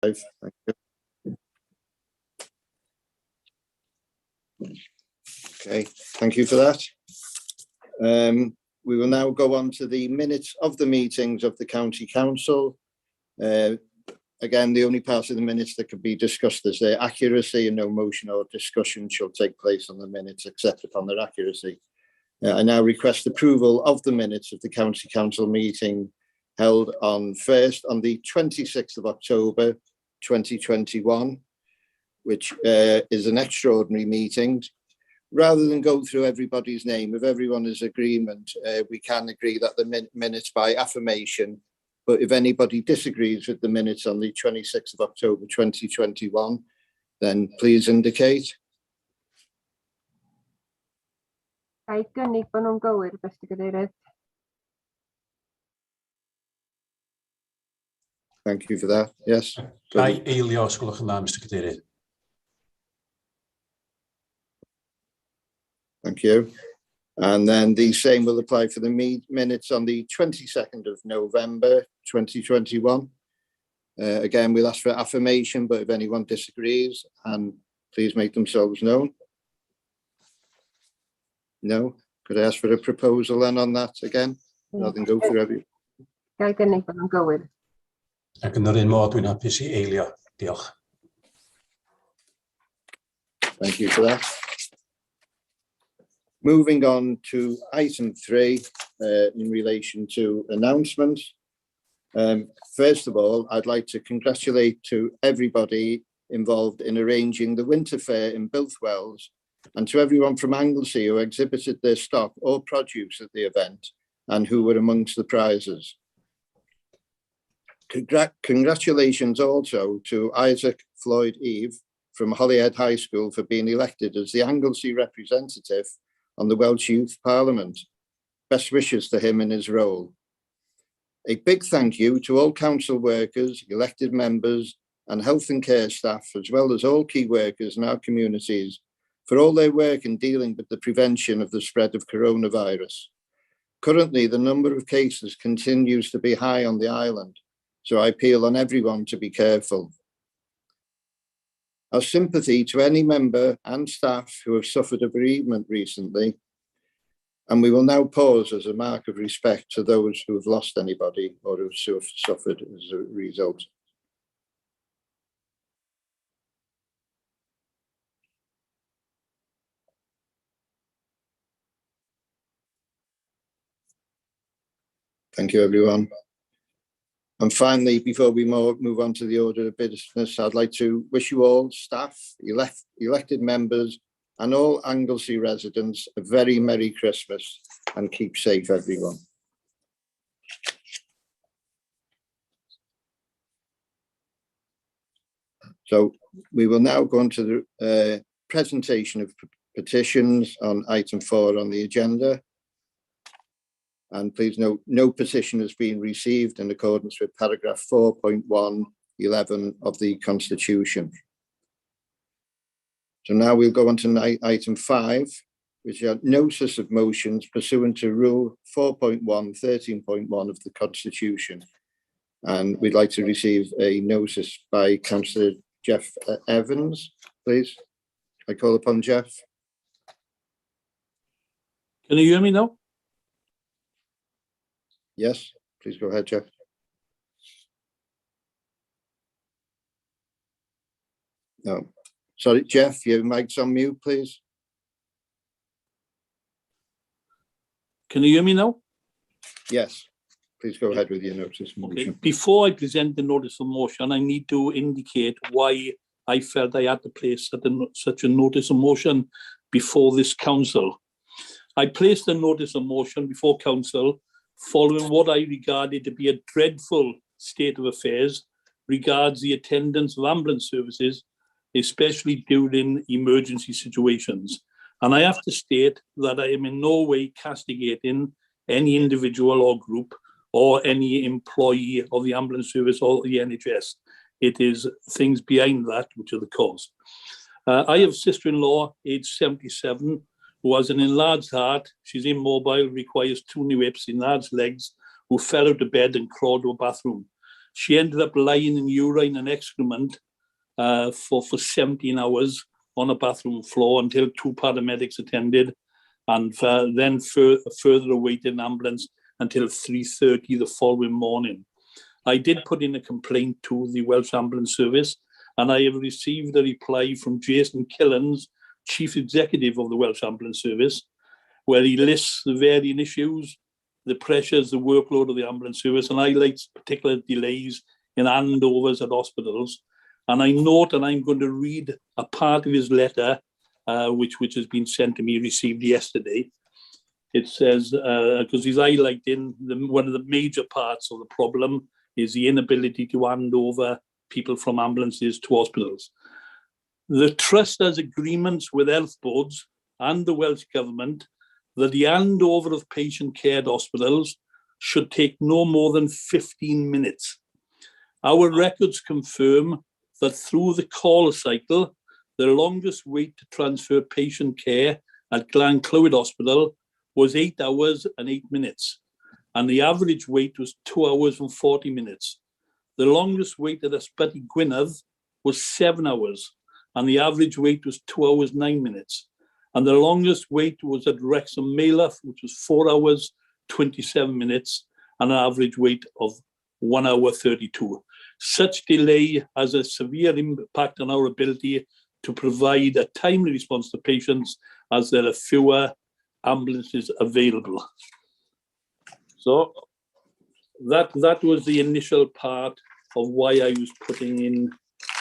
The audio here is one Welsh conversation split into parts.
Thank you. Okay, thank you for that. We will now go on to the minutes of the meetings of the County Council. Again, the only part of the minutes that could be discussed is their accuracy, and no motion or discussion shall take place on the minutes except upon their accuracy. I now request approval of the minutes of the County Council meeting held on first on the 26th of October 2021, which is an extraordinary meeting. Rather than go through everybody's name, if everyone is agreement, we can agree that the minutes by affirmation. But if anybody disagrees with the minutes on the 26th of October 2021, then please indicate. Ga i gynnig bod nhw'n gywir, Mr Cadeirydd? Thank you for that. Yes. Ga i eilio os gwelwch yn dda, Mr Cadeirydd. Thank you. And then the same will apply for the minutes on the 22nd of November 2021. Again, we'll ask for affirmation, but if anyone disagrees, and please make themselves known. No? Could I ask for a proposal then on that again? Rather than go through every... Ga i gynnig bod nhw'n gywir. Ac yn yr un modd, dwi'n hapus i eilio. Diolch. Thank you for that. Moving on to item 3 in relation to announcements. First of all, I'd like to congratulate to everybody involved in arranging the Winter Fair in Builth Wells, and to everyone from Anglesey who exhibited their stock or produce at the event and who were amongst the prizes. Congratulations also to Isaac Floyd Eve from Holyhead High School for being elected as the Anglesey representative on the Welsh Youth Parliament. Best wishes to him in his role. A big thank you to all council workers, elected members and health and care staff, as well as all key workers in our communities for all their work in dealing with the prevention of the spread of coronavirus. Currently, the number of cases continues to be high on the island, so I appeal on everyone to be careful. Our sympathy to any member and staff who have suffered a bereavement recently, and we will now pause as a mark of respect to those who have lost anybody or who have suffered as a result. Thank you, everyone. And finally, before we move on to the order of business, I'd like to wish you all, staff, elected members, and all Anglesey residents a very Merry Christmas and keep safe, everyone. So we will now go on to the presentation of petitions on item 4 on the agenda. And please note, no petition has been received in accordance with paragraph 4.1.11 of the Constitution. So now we'll go on to item 5, which are notice of motions pursuant to Rule 4.1.13.1 of the Constitution. And we'd like to receive a notice by Councillor Jeff Evans, please. I call upon Jeff. Can you hear me now? Yes, please go ahead, Jeff. No, sorry, Jeff, your mic's on mute, please. Can you hear me now? Yes, please go ahead with your notice of Okay. motion. Before I present the notice of motion, I need to indicate why I felt I had to place such a notice of motion before this council. I placed the notice of motion before council following what I regarded to be a dreadful state of affairs regards the attendance of ambulance services, especially during emergency situations. And I have to state that I am in no way castigating any individual or group or any employee of the ambulance service or the NHS. It is things behind that which are the cause. I have a sister-in-law, aged 77, who has an enlarged heart. She's immobile, requires 2 new hips, enlarged legs, who fell out of bed and crawled to a bathroom. She ended up lying in urine and excrement for 17 hours on a bathroom floor until two paramedics attended, and then further awaited an ambulance until 3:30 the following morning. I did put in a complaint to the Welsh Ambulance Service, and I have received a reply from Jason Killens, Chief Executive of the Welsh Ambulance Service, where he lists the varying issues, the pressures, the workload of the ambulance service, and highlights particular delays in handovers at hospitals. And I note, and I'm going to read a part of his letter, which has been sent to me, received yesterday. It says, because he's highlighting one of the major parts of the problem is the inability to hand over people from ambulances to hospitals. The trust has agreements with health boards and the Welsh Government that the handover of patient care at hospitals should take no more than 15 minutes. Our records confirm that through the call cycle, the longest wait to transfer patient care at Glan Clwyd Hospital was 8 hours and 8 minutes, and the average wait was 2 hours and 40 minutes. The longest wait at Ysbyty Gwynedd was 7 hours, and the average wait was 2 hours 9 minutes. And the longest wait was at Wrexham Maelor, which was 4 hours 27 minutes, and an average wait of 1 hour 32. Such delay has a severe impact on our ability to provide a timely response to patients, as there are fewer ambulances available. So that was the initial part of why I was putting in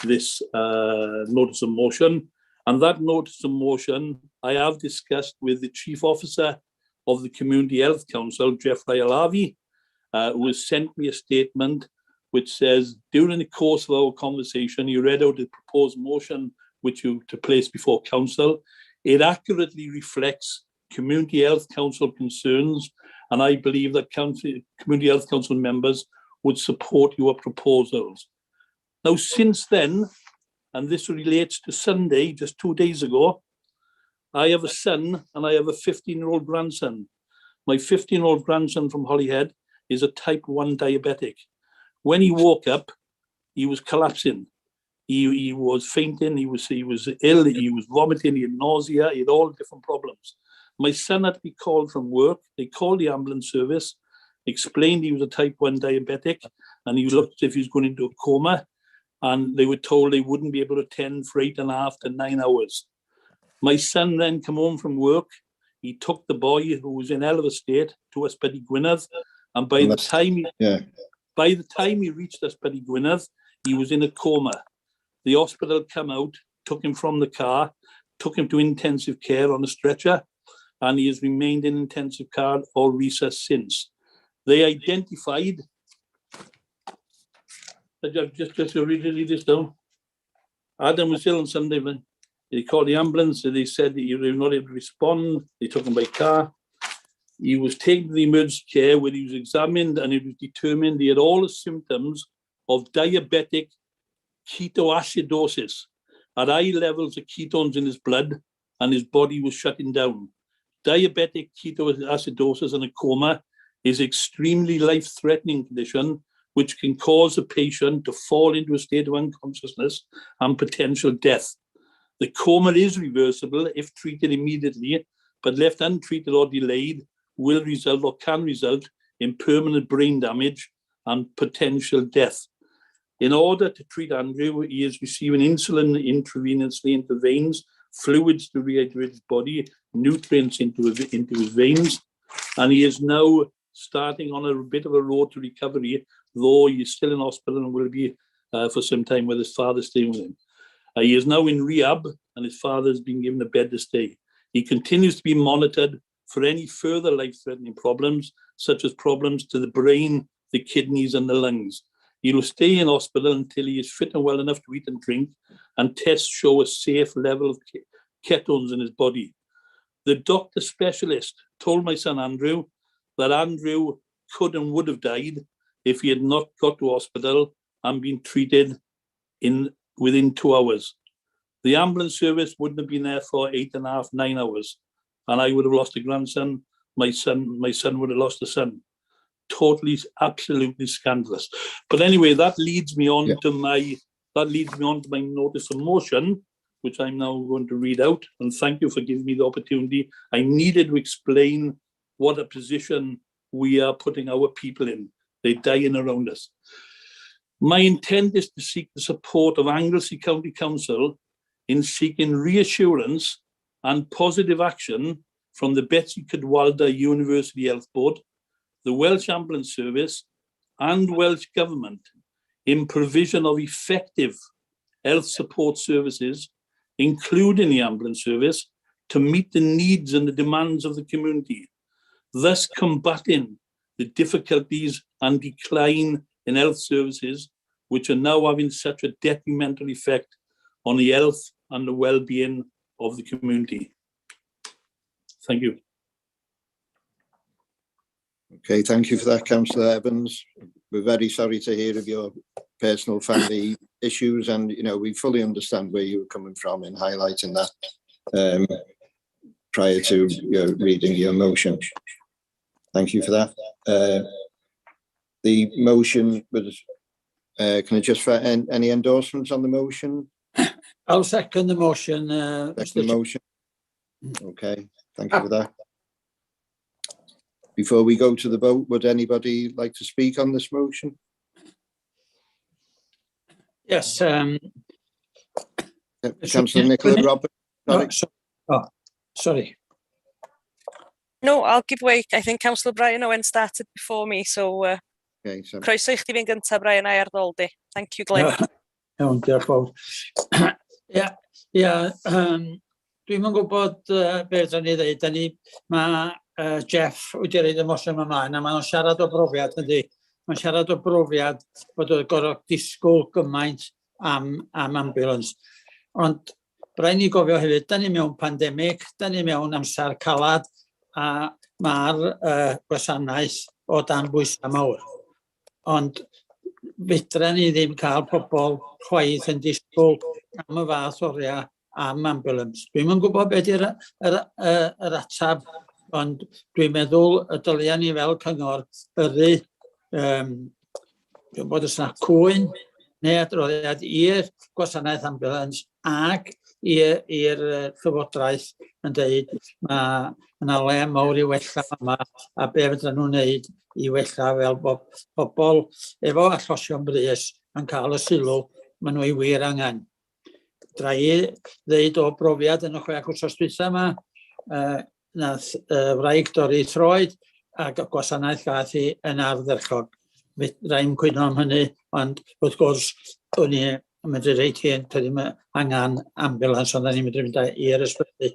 this notice of motion. And that notice of motion I have discussed with the Chief Officer of the Community Health Council, Jeff Alavi, who has sent me a statement which says, during the course of our conversation, you read out the proposed motion which you to place before council. It accurately reflects Community Health Council concerns, and I believe that Community Health Council members would support your proposals. Now, since then, and this relates to Sunday, just 2 days ago, I have a son and I have a 15-year-old grandson. My 15-year-old grandson from Holyhead is a type 1 diabetic. When he woke up, he was collapsing. He was fainting, he was ill, he was vomiting, he had nausea, he had all different problems. My son had to be called from work. They called the ambulance service, explained he was a type 1 diabetic, and he looked as if he was going into a coma, and they were told they wouldn't be able to attend for 8.5 to 9 hours. My son then came home from work. He took the boy, who was in hell of a state, to Ysbyty Gwynedd, and by the time he reached Ysbyty Gwynedd, he was in a coma. The hospital came out, took him from the car, took him to intensive care on a stretcher, and he has remained in intensive care or resus since. They identified, just to read this down. Adam was ill on Sunday. They called the ambulance and they said he was not able to respond. They took him by car. He was taken to the emergency care where he was examined, and it was determined he had all the symptoms of diabetic ketoacidosis, had high levels of ketones in his blood, and his body was shutting down. Diabetic ketoacidosis and a coma is extremely life-threatening condition, which can cause a patient to fall into a state of unconsciousness and potential death. The coma is reversible if treated immediately, but left untreated or delayed will result or can result in permanent brain damage and potential death. In order to treat Andrew, he is receiving insulin intravenously into veins, fluids to rehydrate his body, nutrients into his veins, and he is now starting on a bit of a road to recovery, though he is still in hospital and will be for some time with his father staying with him. He is now in rehab, and his father has been given a bed to stay. He continues to be monitored for any further life-threatening problems, such as problems to the brain, the kidneys, and the lungs. He will stay in hospital until he is fit and well enough to eat and drink, and tests show a safe level of ketones in his body. The doctor specialist told my son Andrew that Andrew could and would have died if he had not got to hospital and been treated within 2 hours. The ambulance service wouldn't have been there for 8.5, 9 hours, and I would have lost a grandson. My son would have lost a son. Totally, absolutely scandalous. But anyway, that leads me on to my that leads me on to my notice of motion, which I'm now going to read out. And thank you for giving me the opportunity. I needed to explain what a position we are putting our people in. They're dying around us. My intent is to seek the support of Anglesey County Council in seeking reassurance and positive action from the Betsi Cadwaladr University Health Board, the Welsh Ambulance Service and Welsh Government in provision of effective health support services, including the ambulance service, to meet the needs and the demands of the community, thus combating the difficulties and decline in health services, which are now having such a detrimental effect on the health and the well-being of the community. Thank you. Okay, thank you for that, Councillor Evans. We're very sorry to hear of your personal family issues and, you know, we fully understand where you were coming from in highlighting that prior to your reading your motion. Thank you for that. The motion was, can I just, for any endorsements on the motion? I'll second the motion, Second Mr. Chair. motion. Okay, thank you for that. Before we go to the vote, would anybody like to speak on this motion? Yes, Councillor Nicola Roberts. no, Sorry. oh, sorry. No, I'll give way. I think Councillor Brian Owen started before me, so Okay, so croeso i chdi fynd gyntaf, Brian, a'i ar ôl di. Thank you, Glyn. Iawn, diolch fawr. Ia, dwi'm yn gwybod beth o'n i ddeud. Da ni, mae Jeff wedi rhoid y mosiwn ymlaen, a maen nhw'n siarad o brofiad, yndi. Mae'n siarad o brofiad bod o'n gorfod disgwyl gymaint am ambulance. Ond rhaid ni gofio hefyd, da ni mewn pandemig, da ni mewn amser calad, a mae'r gwasanaeth o dan bwysau mawr. Ond fedra ni ddim cael pobl chwaith yn disgwyl am y fath oriau am ambulance. Dwi'm yn gwybod beth yw'r yr atab, ond dwi'n meddwl y dylia ni fel cyngor yrru, dwi'n bod os yna cwyn neu adroddiad i'r gwasanaeth ambulance ac i'r llywodraeth yn dweud mae yna le mawr i wella yma a be fedra nhw'n wneud i wella fel bod pobl efo achosion brys yn cael y sylw maen nhw i wir angen. Dra i ddeud o brofiad yn y 6 wythnos dwytha yma, nath wraig dorri troed ac y gwasanaeth gath hi yn ardderchog. Fedra i'm cwyno am hynny, ond wrth gwrs, o'n i yn medru reit hun, doedd ddim angen ambulance, ond o'n i'n medru mynd i'r ysbyty.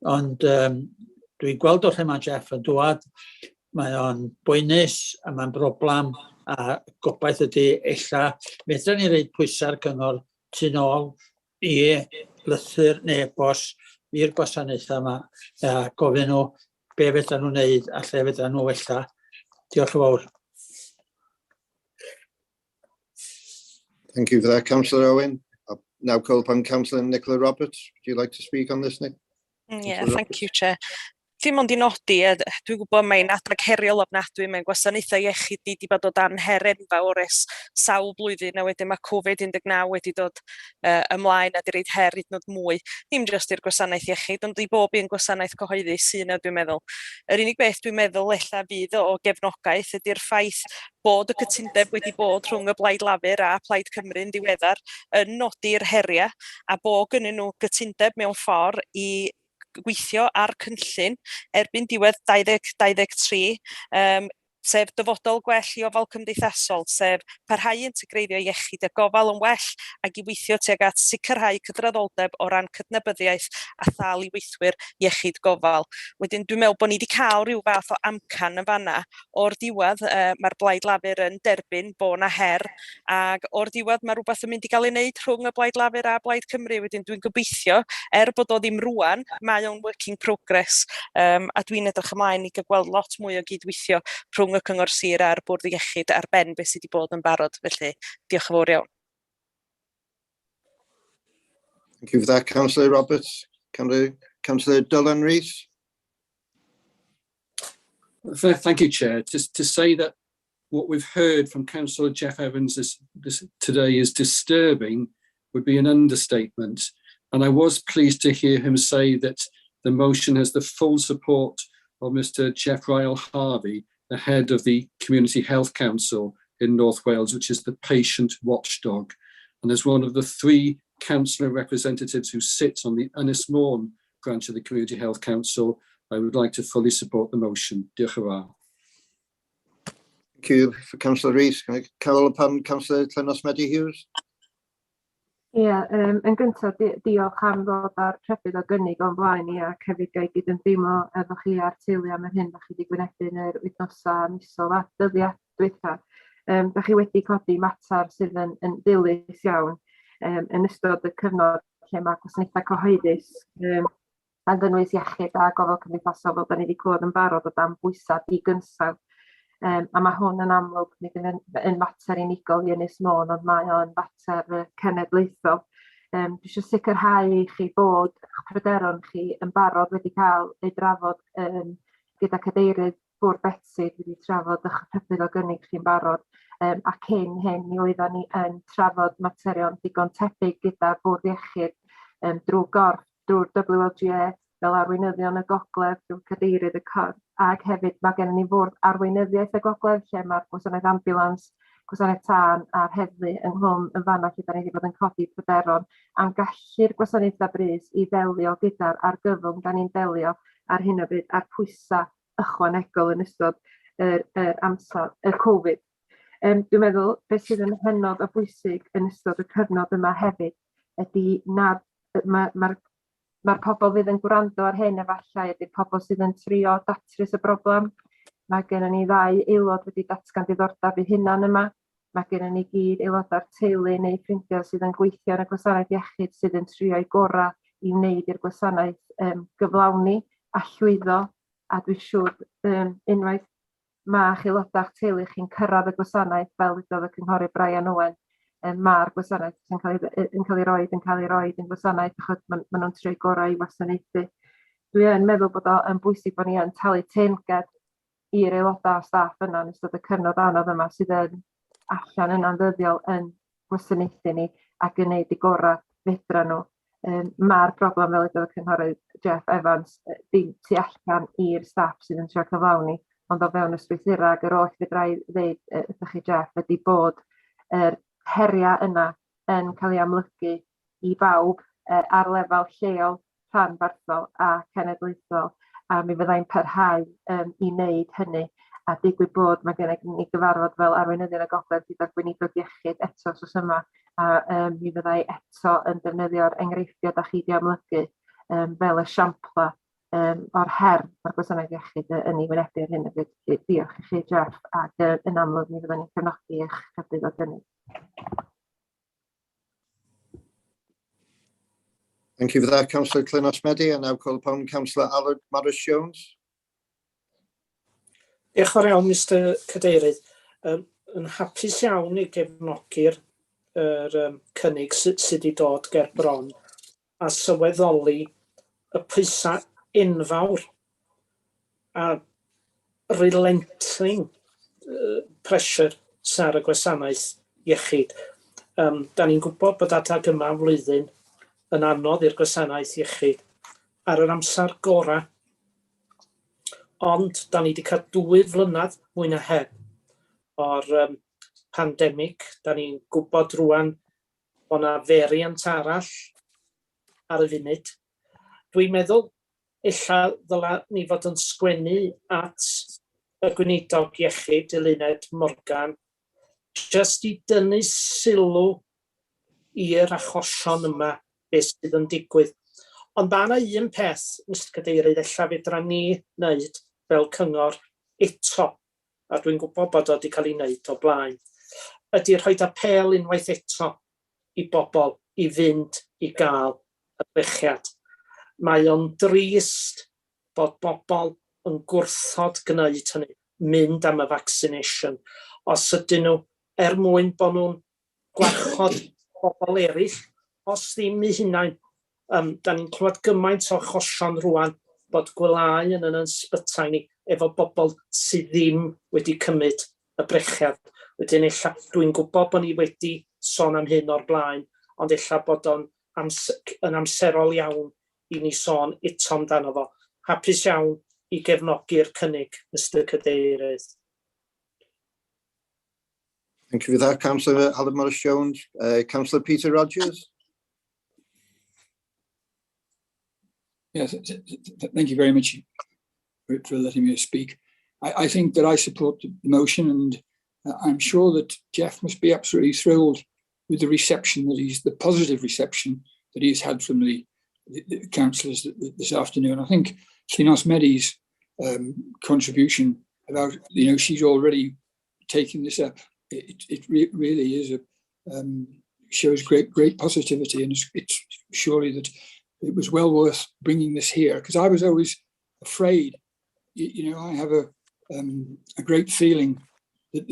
Ond dwi'n gweld o lle mae Jeff yn dŵad, mae o'n boenus a mae'n broblem, a gobaith ydy ella fedra ni roid pwysau'r cyngor tu nôl i lythyr neu e-bost i'r gwasanaethau yma a gofyn nhw be fedra nhw'n wneud a lle fedra nhw wella. Diolch yn fawr. Thank you for that, Councillor Owen. I'll now call upon Councillor Nicola Roberts. Would you like to speak on this, Nick? Yeah, Councillor thank you, Chair. Dim ond i nodi, dwi'n gwybod mae'n adag heriol ofnadwy, mae'n gwasanaethau iechyd ni wedi bod o dan her enfawr ers sawl blwyddyn, a wedyn mae Covid-19 wedi dod ymlaen a 'di roid her hyd yn oed mwy, ddim jyst i'r gwasanaeth iechyd, ond i bob un gwasanaeth cyhoeddus sydd yna, dwi'n meddwl. Yr unig beth dwi'n meddwl ella fydd o gefnogaeth ydy'r ffaith bod y cytundeb wedi bod rhwng y Blaid Lafur a Plaid Cymru yn ddiweddar yn nodi'r heriau a bod gynnyn nhw gytundeb mewn ffordd i gweithio ar cynllun erbyn diwedd 2023, sef dyfodol gwell i ofal cymdeithasol, sef parhau integreiddio iechyd a gofal yn well ac i weithio tuag at sicrhau cydraddoldeb o ran cydnabyddiaeth a thâl i weithwyr iechyd gofal. Wedyn dwi'n meddwl bod ni wedi cael rhyw fath o amcan yn fanna. O'r diwedd, mae'r Blaid Lafur yn derbyn bod 'na her, ac o'r diwedd mae rhywbeth yn mynd i gael ei wneud rhwng y Blaid Lafur a Blaid Cymru. Wedyn dwi'n gobeithio, er bod o ddim rwan, mae o'n work in progress, a dwi'n edrych ymlaen i gael gweld lot mwy o gydweithio rhwng y Cyngor Sir a'r Bwrdd Iechyd ar ben beth sydd wedi bod yn barod. Felly, diolch yn fawr iawn. Thank you for that, Councillor Roberts. Councillor Dylan Rees. Thank you, Chair. To say that what we've heard from Councillor Jeff Evans today is disturbing would be an understatement. And I was pleased to hear him say that the motion has the full support of Mr. Geoff Ryall-Harvey, the head of the Community Health Council in North Wales, which is the patient watchdog. And as one of the three councillor representatives who sits on the Ynys Môn branch of the Community Health Council, I would like to fully support the motion. Diolch yn fawr. Thank you for Councillor Rees. Can I call upon Councillor Llinos Medi Hughes? Ie, yn gyntaf, diolch am ddod â'r rhybudd o gynnig o'n blaen i ac hefyd ga i gydymdeimlo efo chi a'r teulu am yr hyn da chi wedi gwynebu yn yr wythnosau, misoedd a dyddiau dwytha. Da chi wedi codi mater sydd yn ddilys iawn yn ystod y cyfnod lle mae gwasanaethau cyhoeddus, gan gynnwys iechyd a gofal cymdeithasol, fel da ni wedi clywed yn barod, o dan bwysau digynsail. A mae hwn yn amlwg nid yn fater unigol i Ynys Môn, ond mae o'n fater cenedlaethol. Dwi eisiau sicrhau i chi bod eich pryderon chi yn barod wedi cael eu drafod gyda cadeirydd Bwrdd Betsi, dwi wedi trafod eich rhybudd o gynnig chi'n barod, a cyn hyn mi oeddan ni yn trafod materion digon tebyg gyda'r Bwrdd Iechyd drwy gorff, drwy'r WLGA, fel arweinyddion y Gogledd, drwy cadeirydd y corff, ac hefyd mae gennym ni fwrdd arweinyddiaeth y Gogledd, lle mae'r gwasanaeth ambiwlans, gwasanaeth tân a'r heddlu ynghlwm yn fanna lle da ni wedi bod yn codi pryderon am gallu'r gwasanaethau brys i ddelio gyda'r argyfwng da ni'n delio ar hyn o bryd a'r pwysau ychwanegol yn ystod yr amser, y Covid. Dwi'n meddwl beth sydd yn hynod o bwysig yn ystod y cyfnod yma hefyd ydy nad mae'r ma, mae'r pobl fydd yn gwrando ar hyn efallai ydy'r pobl sydd yn trio datrys y broblem. Mae gennym ni ddau aelod wedi datgan diddordeb eu hunan yma. Mae gennym ni gyd aelodau'r teulu neu ffrindiau sydd yn gweithio yn y gwasanaeth iechyd sydd yn trio eu gorau i wneud i'r gwasanaeth gyflawni a llwyddo. A dwi'n siŵr unwaith ma'ch aelodau'ch teulu chi'n cyrraedd y gwasanaeth, fel ddudodd y cynghorydd Brian Owen, mae'r gwasanaeth sy'n cael ei, yn cael ei roed yn cael ei roed yn gwasanaeth, achos ma nhw'n trio gorau i wasanaethu. Dwi yn meddwl bod o yn bwysig bod ni yn talu teyrnged i'r aelodau o staff yna yn ystod y cyfnod anodd yma sydd yn allan yna'n ddyddiol yn gwasanaethu ni ac yn neud eu gorau fedra nhw. Mae'r broblem, fel ydoedd y cynghorydd Jeff Evans, ddim tu allan i'r staff sydd yn trio cyflawni, ond o fewn y strwythurau, ac yr oll fedra i ddeud ydych chi, Jeff, ydy bod yr heriau yna yn cael ei amlygu i bawb ar lefel lleol, rhanbarthol a cenedlaethol, a mi fyddai'n parhau i wneud hynny. A digwydd bod mae gennym ni gyfarfod fel arweinyddion y Gogledd gyda'r Gweinidog Iechyd eto wsos yma, a mi fyddai eto yn defnyddio'r enghreifftiau da chi 'di amlygu fel esiamplau o'r her mae'r gwasanaeth iechyd yn ei wynebu ar hyn o bryd. Diolch i chi, Jeff, ac yn amlwg mi fyddwn ni'n cefnogi eich rhybudd o gynnig. Thank you for that, Councillor Llinos Medi. I now call upon Councillor Aled Morris Jones. Diolch yn fawr iawn, Mr Cadeirydd. Yn hapus iawn i gefnogi'r yr, cynnig sy wedi dod ger bron a sylweddoli y pwysau enfawr a relenting pressure sydd ar y gwasanaeth iechyd. Da ni'n gwybod bod adeg yma flwyddyn yn anodd i'r gwasanaeth iechyd ar yr amser gorau. Ond da ni wedi cael 2 flynedd mwy na heb o'r pandemig. Da ni'n gwybod rwan bod yna variant arall ar y funud. Dwi'n meddwl ella ddyla ni fod yn sgwennu at y gweinidog iechyd, Eluned Morgan, jyst i dynnu sylw i'r achosion yma, beth sydd yn digwydd. Ond mae yna un peth, Mr Cadeirydd, ella fedra ni wneud fel cyngor eto, a dwi'n gwybod bod o wedi cael ei wneud o blaen, ydy rhoi apêl unwaith eto i bobl i fynd i gael y brechiad. Mae o'n drist bod bobl yn gwrthod gwneud hynny, mynd am y vaccination. Os ydyn nhw, er mwyn bod nhw'n gwarchod bobl eraill, os ddim eu hunain. Da ni'n clywed gymaint o achosion rwan bod gwelyau yn yn ysbytai ni. efo bobl sydd ddim wedi cymryd y brechiad. Wedyn ella, dwi'n gwybod bod ni wedi sôn am hyn o'r blaen, ond ella bod o'n ams yn amserol iawn i ni sôn eto amdano fo. Hapus iawn i gefnogi'r cynnig, Mr Cadeirydd. Thank you for that, Councillor Aled Morris Jones. Councillor Peter Rogers. Yes, thank you very much for letting me speak. I think that I support the motion, and I'm sure that Jeff must be absolutely thrilled with the reception that he's, the positive reception that he's had from the councillors this afternoon. I think Llinos Medi's contribution about, you know, she's already taking this up. It really is a shows great positivity, and it's surely that it was well worth bringing this here, because I was always afraid. You know, I have a great feeling that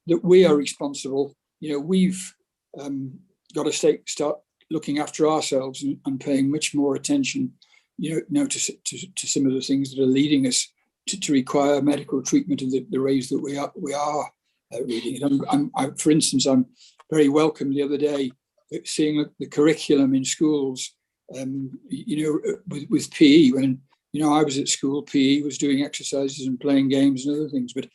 that we are responsible. You know, we've got to start looking after ourselves and paying much more attention, you know, to some of the things that are leading us to require medical treatment in the ways that we are reading it. For instance, I'm very welcome the other day seeing the curriculum in schools. You know, with PE, when, you know, I was at school, PE was doing exercises and playing games and other things, but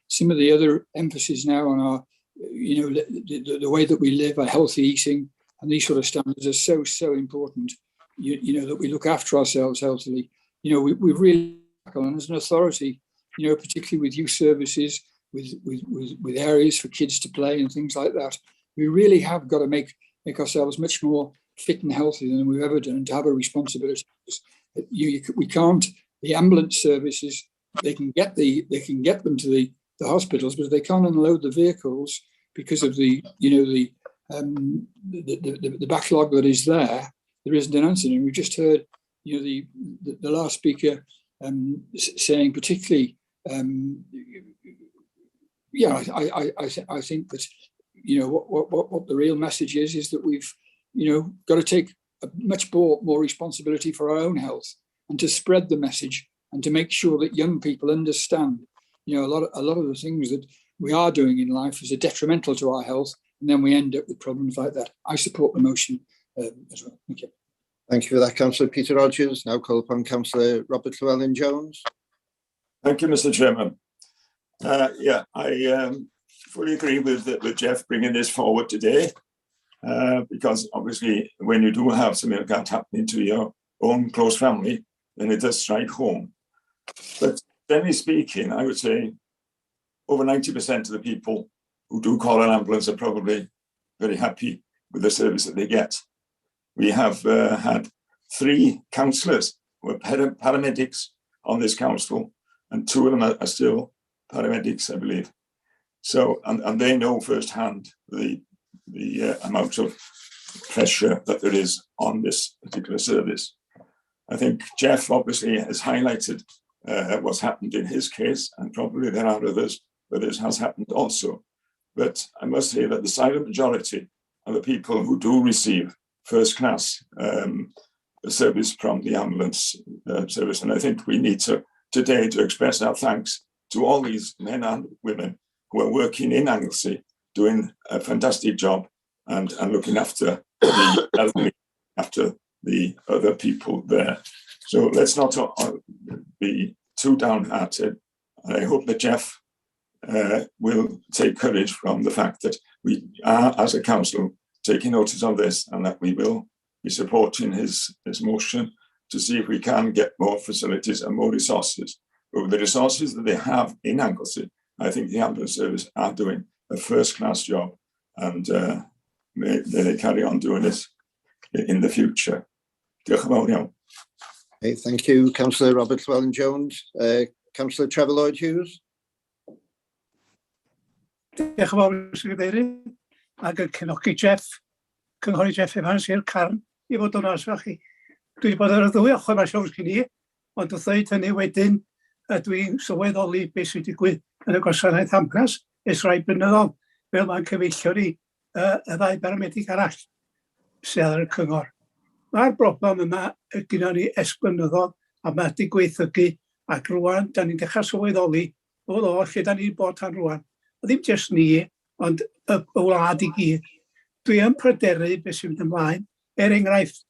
some of the other emphasis now on our, you know, the way that we live, our healthy eating and these sort of standards are so important, you know, that we look after ourselves healthily. You know, we really, and as an authority, you know, particularly with youth services, with areas for kids to play and things like that, we really have got to make ourselves much more fit and healthy than we've ever done, and to have a responsibility. We can't, the ambulance services, they can get them to the hospitals, but they can't unload the vehicles because of the, you know, the backlog that is there. There isn't an answer. And we just heard, you know, the last speaker saying particularly, yeah, I think that, you know, what the real message is that we've, you know, got to take a much more responsibility for our own health, and to spread the message, and to make sure that young people understand, you know, a lot of the things that we are doing in life is detrimental to our health, and then we end up with problems like that. I support the motion as well. Thank you. Thank you for that, Councillor Peter Rogers. Now call upon Councillor Robert Llewellyn Jones. Thank you, Mr. Chairman. Yeah, I fully agree with Jeff bringing this forward today, because obviously when you do have something like that happening to your own close family, then it does strike home. But generally speaking, I would say over 90% of the people who do call an ambulance are probably very happy with the service that they get. We have had 3 councillors who are paramedics on this council, and 2 of them are still paramedics, I believe. So, and they know firsthand the amount of pressure that there is on this particular service. I think Jeff obviously has highlighted what's happened in his case, and probably there are others where this has happened also. But I must say that the silent majority are the people who do receive first class service from the ambulance service. And I think we need to today to express our thanks to all these men and women who are working in Anglesey, doing a fantastic job and looking after the elderly, after the other people there. So let's not be too downhearted. And I hope that Jeff will take courage from the fact that we are, as a council, taking notice of this, and that we will be supporting his motion to see if we can get more facilities and more resources. But with the resources that they have in Anglesey, I think the ambulance service are doing a first-class job, and may they carry on doing this in the future. Diolch yn fawr iawn. Okay, thank you, Councillor Robert Llewellyn Jones. Councillor Trevor Lloyd Hughes. Diolch yn fawr, Mr Cadeirydd, ac yn cefnogi Jeff, cynghorydd Jeff Evans i'r carn, i fod yn onest efo chi. Dwi wedi bod ar y ddwy ochr mae'n siŵr gen i, ond wrth ddweud hynny wedyn, dwi'n sylweddoli beth sy'n digwydd yn y gwasanaeth ambulans ers rhai blynyddoedd, fel mae'n cyfeillio ni y ddau baramedic arall sydd ar y cyngor. Mae'r broblem yma gyda ni ers blynyddoedd, a mae wedi gwaethygu, Ac rwan, da ni'n dechrau sylweddoli, o ddo, lle da ni'n bod tan rwan. Ddim jyst ni, ond y, y wlad i gyd. Dwi yn pryderu beth sy'n mynd ymlaen. Er enghraifft,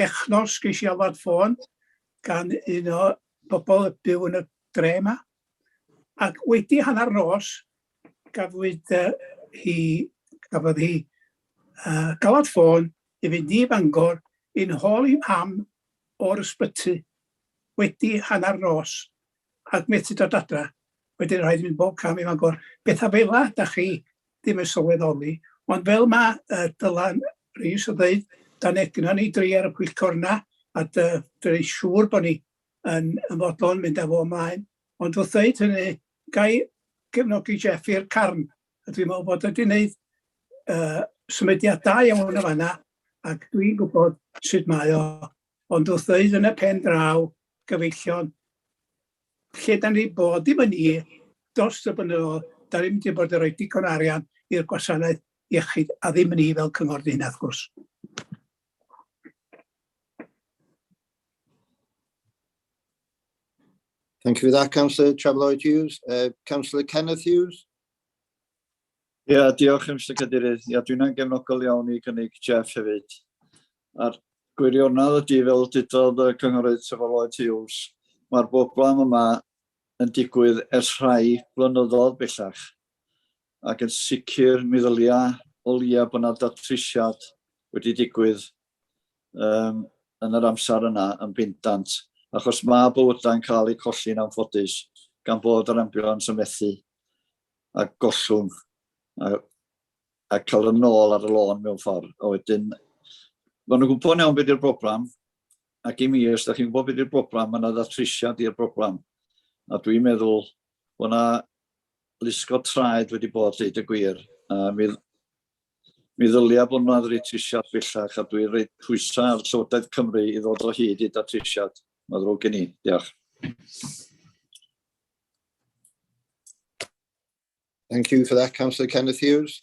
echnos ges i alwad ffôn gan un o bobl y byw yn y dre yma. Ac wedi hanner nos, gafwyd uh, hi, gafodd hi uh, galwad ffôn i fynd i Fangor i'n hôl i mam o'r ysbyty wedi hanner nos ac methu dod adra. Wedyn rhaid i mynd bob cam i Fangor. Bethau fel la, da chi ddim yn sylweddoli. Ond fel mae uh, Dylan Rhys yn dweud, da ni ni dri ar y pwyllgor yna, a dwi'n siŵr bod ni yn, yn fodlon mynd â fo ymlaen. Ond wrth dweud hynny, gai gefnogi Jeff i'r carn. A dwi'n meddwl bod wedi gwneud uh, symudiad da iawn yn fanna, ac dwi'n gwybod sut mae o. Ond wrth dweud yn y pen draw, gyfeillion, lle da ni bod, ddim yn ni, dros y blynyddoedd, da ni'n mynd i bod yn rhoi digon o arian i'r gwasanaeth iechyd, a ddim ni fel cyngor ni wrth gwrs. Thank you for that, Councillor Trevor Lloyd Hughes. Councillor Kenneth Hughes. Ie, yeah, diolch Mr Cadeirydd. Ia, dwi'n gefnogol iawn i gynnig Jeff hefyd. A'r gwirionedd ydy, fel dydodd y cynghorydd Trevor Lloyd Hughes, mae'r broblem yma yn digwydd ers rhai blynyddoedd bellach, ac yn sicr mi ddylia o leia bod yna datrysiad wedi digwydd um, yn yr amser yna yn bendant, achos mae bywydau'n cael eu colli'n anffodus gan bod yr ambulance yn methu a gollwng a, a cael yn ôl ar y lôn mewn ffordd. A wedyn, maen nhw'n gwybod iawn beth yw'r broblem, ac i mi, os ydych chi'n gwybod beth yw'r broblem, mae yna ddatrysiad i'r broblem. A dwi'n meddwl bod yna lusgo traed wedi bod, dweud y gwir. A mi, mi ddylia bod yna ddatrysiad bellach, a dwi'n rhoi pwysau ar Llywodraeth Cymru i ddod o hyd i datrysiad. Mae ddrwg gen i. Diolch. Thank you for that, Councillor Kenneth Hughes.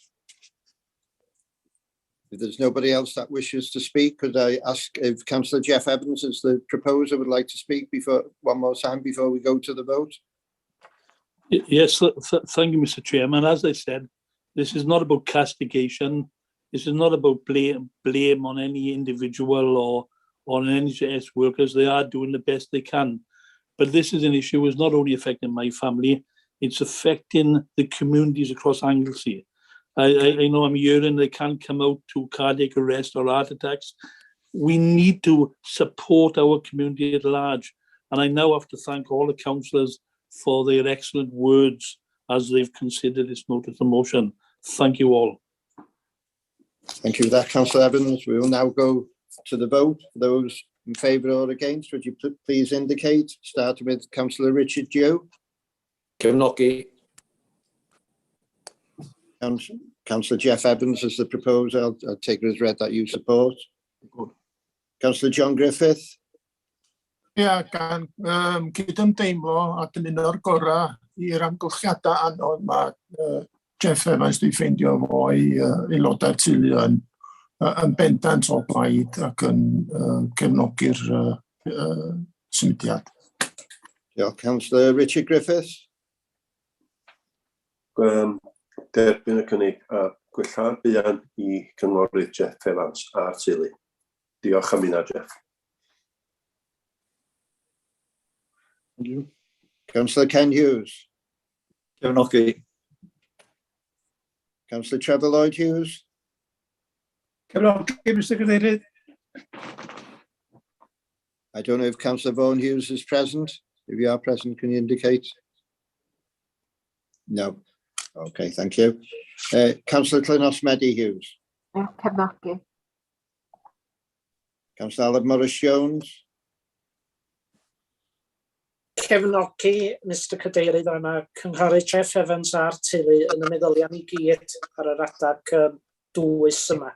If there's nobody else that wishes to speak, could I ask if Councillor Jeff Evans, as the proposer, would like to speak before one more time before we go to the vote? Yes, thank you, Mr. Chairman. As I said, this is not about castigation. This is not about blame, on any individual or on NHS workers. They are doing the best they can. But this is an issue is not only affecting my family, it's affecting the communities across Anglesey. I, I, I know I'm hearing they can't come out to cardiac arrest or heart attacks. We need to support our community at large. And I now have to thank all the councillors for their excellent words as they've considered this notice of motion. Thank you all. Thank you for that, Councillor Evans. We will now go to the vote. Those in favour or against, would you please indicate? Starting with Councillor Richard Dew. Cefnogi. Councillor Jeff Evans is the proposer. I'll, I'll take it as read that you support. Good. Councillor John Griffith. Ia, yeah, gan um, cydymdeimlo a dymuno'r gorau i'r amgylchiadau anodd mae uh, Jeff Evans dwi'n ffeindio fo i uh, aelodau'r teulu yn, uh, yn bendant o blaid ac yn uh, cefnogi'r uh, uh, symudiad. Diolch. Councillor Richard Griffiths. Um, derbyn y cynnig a gwella buan i cynghorydd Jeff Evans a'r teulu. Diolch am hynna, Jeff. Thank you. Councillor Ken Hughes. Cefnogi. Councillor Trevor Lloyd Hughes. Cefnogi, Mr Cadeirydd. I don't know if Councillor Vaughan Hughes is present. If you are present, can you indicate? No. Okay, thank you. Councillor Llinos Medi Hughes. Yeah, cefnogi. Councillor Aled Morris Jones. Cefnogi, Mr Cadeirydd, a mae cynghorydd Jeff Evans a'r teulu yn y meddyliau i gyd ar yr adag um, dwys yma.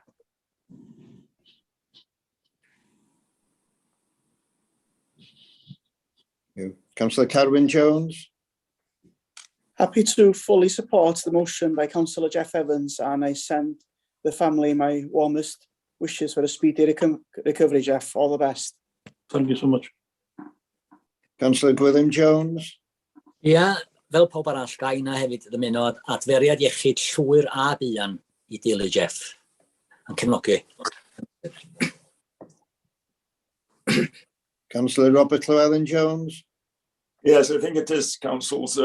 Councillor Carwyn Jones. Happy to fully support the motion by Councillor Jeff Evans and I send the family my warmest wishes for a speedy recovery, Jeff. All the best. Thank you so much. Councillor Gwilym Jones. Ia, fel pob arall, ga inna hefyd ddymuno adferiad iechyd llwyr a buan i deulu Jeff. Yn cefnogi. Councillor Robert Llewellyn Jones. Yes, I think it is Council's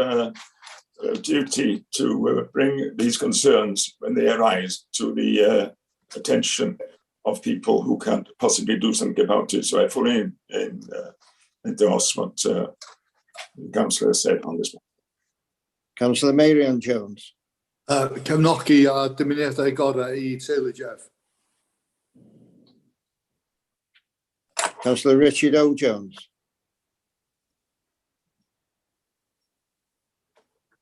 duty to bring these concerns when they arise to the attention of people who can possibly do something about it. So I fully endorse what the councillor said on this one. Councillor Meirion Jones. Cefnogi a dymuniadau gorau i teulu Jeff. Councillor Richard O. Jones.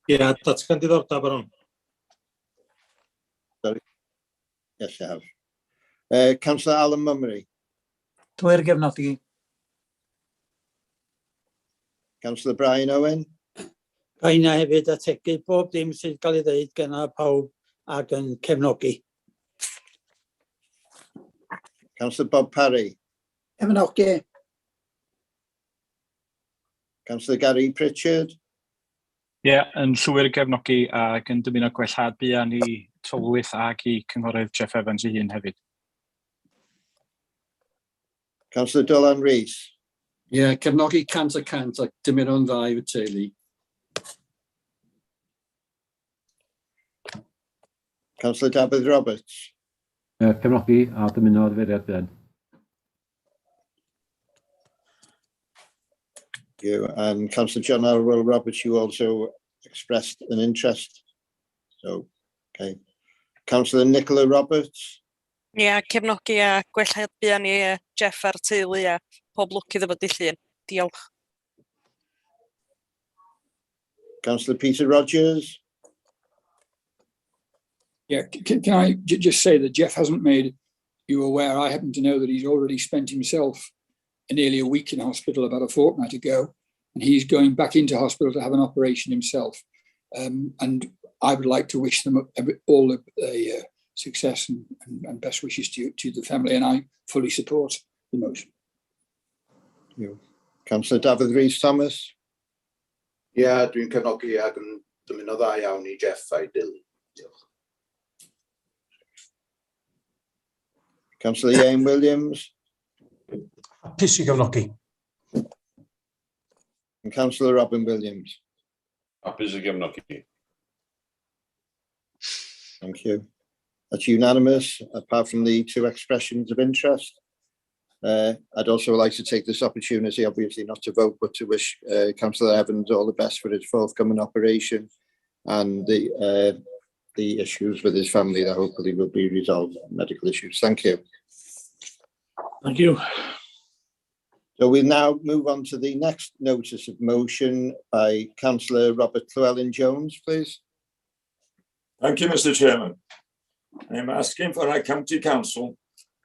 Ia, datgan diddordeb ar hwn. Sorry. Yes, you have. Councillor Alan Mummery. Llwyr gefnogi. Councillor Brian Owen. Ga inna hefyd ategu bob dim sydd gael ei ddeud gan pawb ac yn cefnogi. Councillor Bob Parry. Cefnogi. Councillor Gary Pritchard. Ie, yeah, yn llwyr gefnogi ac yn dymuno gwellhad buan i Tylwyth ac i Cynghorydd Jeff Evans ei hun hefyd. Councillor Dylan Rees. Ie, yeah, cefnogi 100% ac dymuno'n dda i'r teulu. Councillor Dafydd Roberts. Cefnogi a dymuno adferiad buan. Thank you. And Councillor John Arwel Roberts, you also expressed an interest. So, okay. Councillor Nicola Roberts. Ia, cefnogi a gwellhad buan i Jeff a'r teulu a pob lwc iddo fo dydd Llun. Diolch. Councillor Peter Rogers. Yeah, can I just say that Jeff hasn't made you aware? I happen to know that he's already spent himself nearly a week in hospital about a fortnight ago, and he's going back into hospital to have an operation himself. And I would like to wish them all the success and best wishes to the family, and I fully support the motion. Thank you. Councillor Dafydd Rhys Thomas. Ie, yeah, dwi'n cefnogi ac yn dymuno dda iawn i Jeff a'i deulu. Diolch. Councillor Ian Williams. Hapus i gefnogi. And Councillor Robin Williams. Hapus i gefnogi. Thank you. That's unanimous, apart from the two expressions of interest. I'd also like to take this opportunity, obviously not to vote, but to wish Councillor Evans all the best for his forthcoming operation and the issues with his family that hopefully will be resolved, medical issues. Thank you. Thank you. So we'll now move on to the next notice of motion by Councillor Robert Llewellyn Jones, please. Thank you, Mr. Chairman. I am asking for our County Council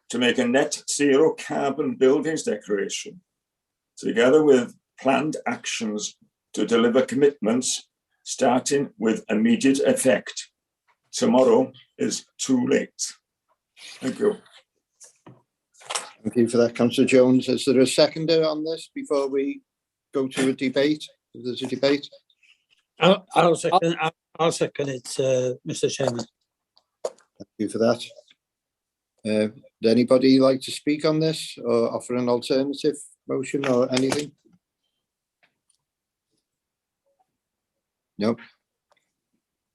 to make a net zero carbon buildings declaration, together with planned actions to deliver commitments starting with immediate effect. Tomorrow is too late. Thank you. Thank you for that, Councillor Jones. Is there a seconder on this before we go to a debate? If there's a debate? I'll second it, Mr. Chairman. Thank you for that. Would anybody like to speak on this or offer an alternative motion or anything? No.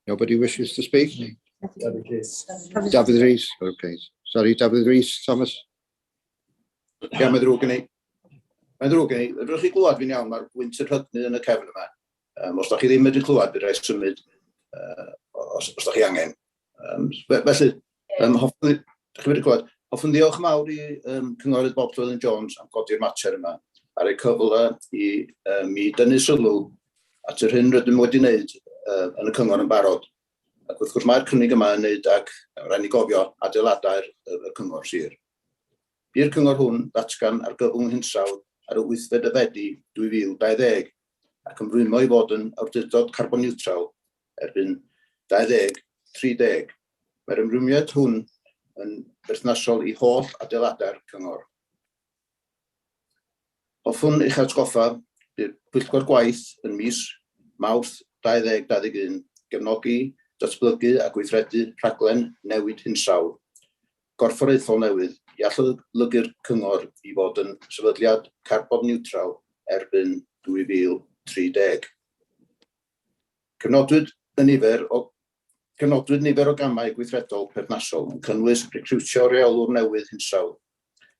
Nobody wishes to speak? Dafydd Rhys, okay. Sorry, Dafydd Rhys, Thomas. Ie, mae'n ddrwg gen i. Mae'n ddrwg gen i. Fedrwch chi glywed fi'n iawn, mae'r gwynt yn rhydnu yn y cefn yma. Os da chi ddim wedi clywed, bydd rhaid symud os da chi angen. Felly, hoffwn, da chi wedi clywed, hoffwn ddiolch mawr i Cynghorydd Bob Llewellyn Jones am godi'r mater yma ar ei cyfle i dynnu sylw at yr hyn rydym wedi wneud yn y cyngor yn barod. Ac wrth gwrs mae'r cynnig yma yn wneud ag, rhaid ni gofio, adeiladau'r y cyngor sir. Bu'r cyngor hwn ddatgan argyfwng hinsawdd ar y 8 o Fedi 2020 ac ymrwymo i fod yn awdurdod carbon neutral erbyn 2030. Mae'r ymrwymiad hwn yn berthnasol i holl adeiladau'r cyngor. Hoffwn eich atgoffa, Bu'r Pwyllgor Gwaith yn mis Mawrth 2021 gefnogi, datblygu a gweithredu rhaglen newid hinsawdd gorfforaethol newydd i alluogi'r Cyngor i fod yn sefydliad carbon niwtral erbyn 2030. Cefnodwyd y nifer o Cefnodwyd nifer o gamau gweithredol perthnasol, yn cynnwys recriwtio rheolwr newydd hinsawdd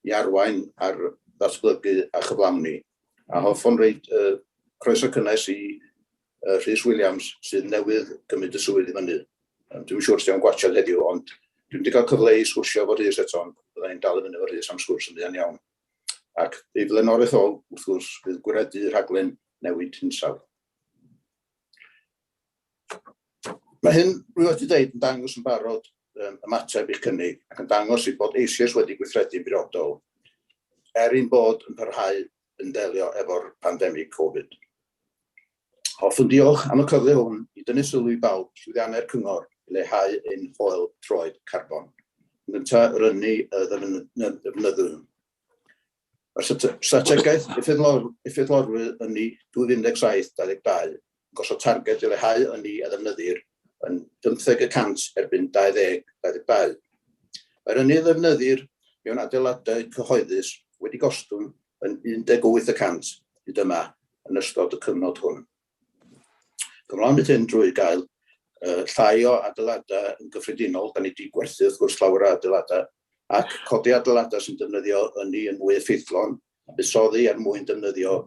i arwain ar ddatblygu a chyflawni, a hoffwn reid uh, croeso cynnes i uh, Rhys Williams sydd newydd gymryd y swydd i fyny. Um, dwi'n siŵr sydd o'n gwatsiad heddiw, ond dwi'n wedi cael cyfle i sgwrsio efo Rhys eto, ond byddai'n dal i fyny efo Rhys am sgwrs yn fuan iawn. Ac ei flaenoriaeth ôl, wrth gwrs, fydd gwireddu rhaglen newid hinsawdd. Mae hyn, rwy wedi dweud, yn dangos yn barod um, ymateb i'ch cynnig ac yn dangos ei bod eisoes wedi gweithredu'n briodol, er ein bod yn parhau yn delio efo'r pandemig Covid. Hoffwn diolch am y cyfle hwn i dynnu sylw i bawb llwyddiannau'r cyngor i leihau ein hoel troed carbon. Yn gyntaf, yr ynni y ddefnyddiwn. Mae'r strategaeth effeithlonrwydd ynni 2017-22 yn gosod targed i leihau ynni a ddefnyddir yn 15 y cant erbyn 2022. Mae'r ynni a ddefnyddir mewn adeiladau cyhoeddus wedi gostwng yn 18 y cant hyd yma yn ystod y cyfnod hwn. Cyflawnwyd hyn drwy gael uh, llai o adeiladau yn gyffredinol, da ni wedi gwerthu wrth gwrs llawer o adeiladau, ac codi adeiladau sy'n defnyddio ynni yn mwy effeithlon, a buddsoddi er mwyn defnyddio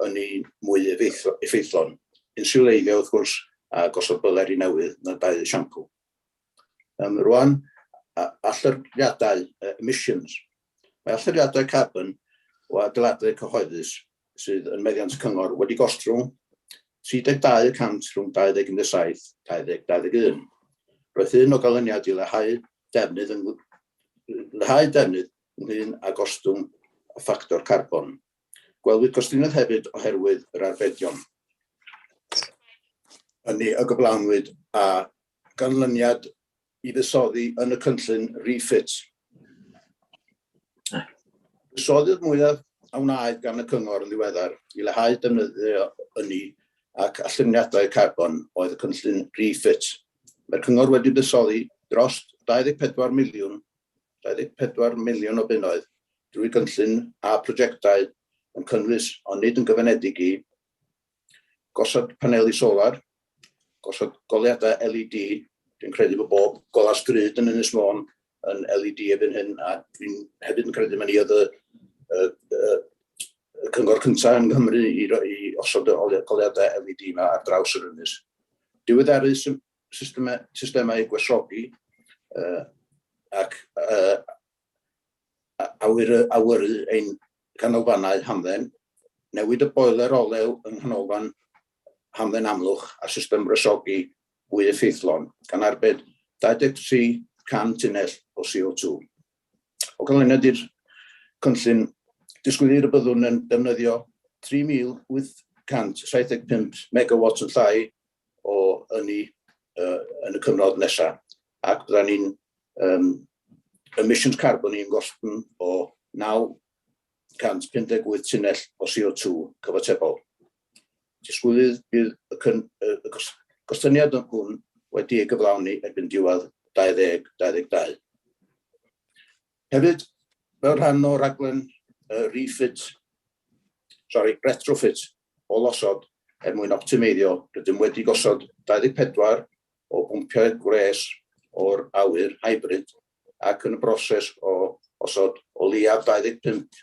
ynni mwy effeithlon. Insiwleiddio wrth gwrs, a gosod boileri newydd na dau esiampl. Um, rwan, allyriadau, emissions. Mae allyriadau carbon o adeiladau cyhoeddus sydd yn meddiant cyngor wedi gostrwng 32 y cant rhwng 2017 2021. Roedd hyn o ganlyniad i leihau defnydd yn leihau defnydd ynghyn â gostwng y ffactor carbon. Gwelwyd gostyngiad hefyd oherwydd yr arbedion ynni a gyflawnwyd a ganlyniad i fuddsoddi yn y cynllun refit. Buddsoddiad mwyaf a wnaed gan y cyngor yn ddiweddar i leihau defnyddio ynni ac allyriadau carbon oedd y cynllun refit. Mae'r cyngor wedi buddsoddi dros 24 miliwn, 24 miliwn o bunnoedd drwy gynllun a prosiectau yn cynnwys, ond nid yn gyfyngedig i, gosod paneli solar, gosod goleuadau LED, dwi'n credu bod bob golau stryd yn Ynys Môn yn LED erbyn hyn, a dwi'n hefyd yn credu mai ni oedd y, y, y, y cyngor cyntaf yng Nghymru i, i osod y goleuadau LED yma ar draws yr ynys. Diweddaru systemau, systemau gwresogi uh, ac uh, awyru, awyru ein canolfannau hamdden, newid y boiler olew yng nghanolfan hamdden Amlwch a system wresogi fwy effeithlon, gan arbed 23 can tunnell o CO2. O ganlyniad i'r cynllun, disgwylir y byddwn yn defnyddio 3,875 megawatt yn llai o ynni uh, yn y cyfnod nesaf, ac byddwn ni'n um, emissions carbon ni'n gostwng o 958 tunnell o CO2 cyfatebol. Disgwylir bydd y, cyn, y, y gostyniad hwn wedi ei gyflawni erbyn diwedd 2022. Hefyd, fel rhan o raglen uh, refit, sorry, retrofit o losod er mwyn optimeiddio, rydym wedi gosod 24 o bwmpiau gwres o'r awyr hybrid ac yn y broses o osod o leiaf 25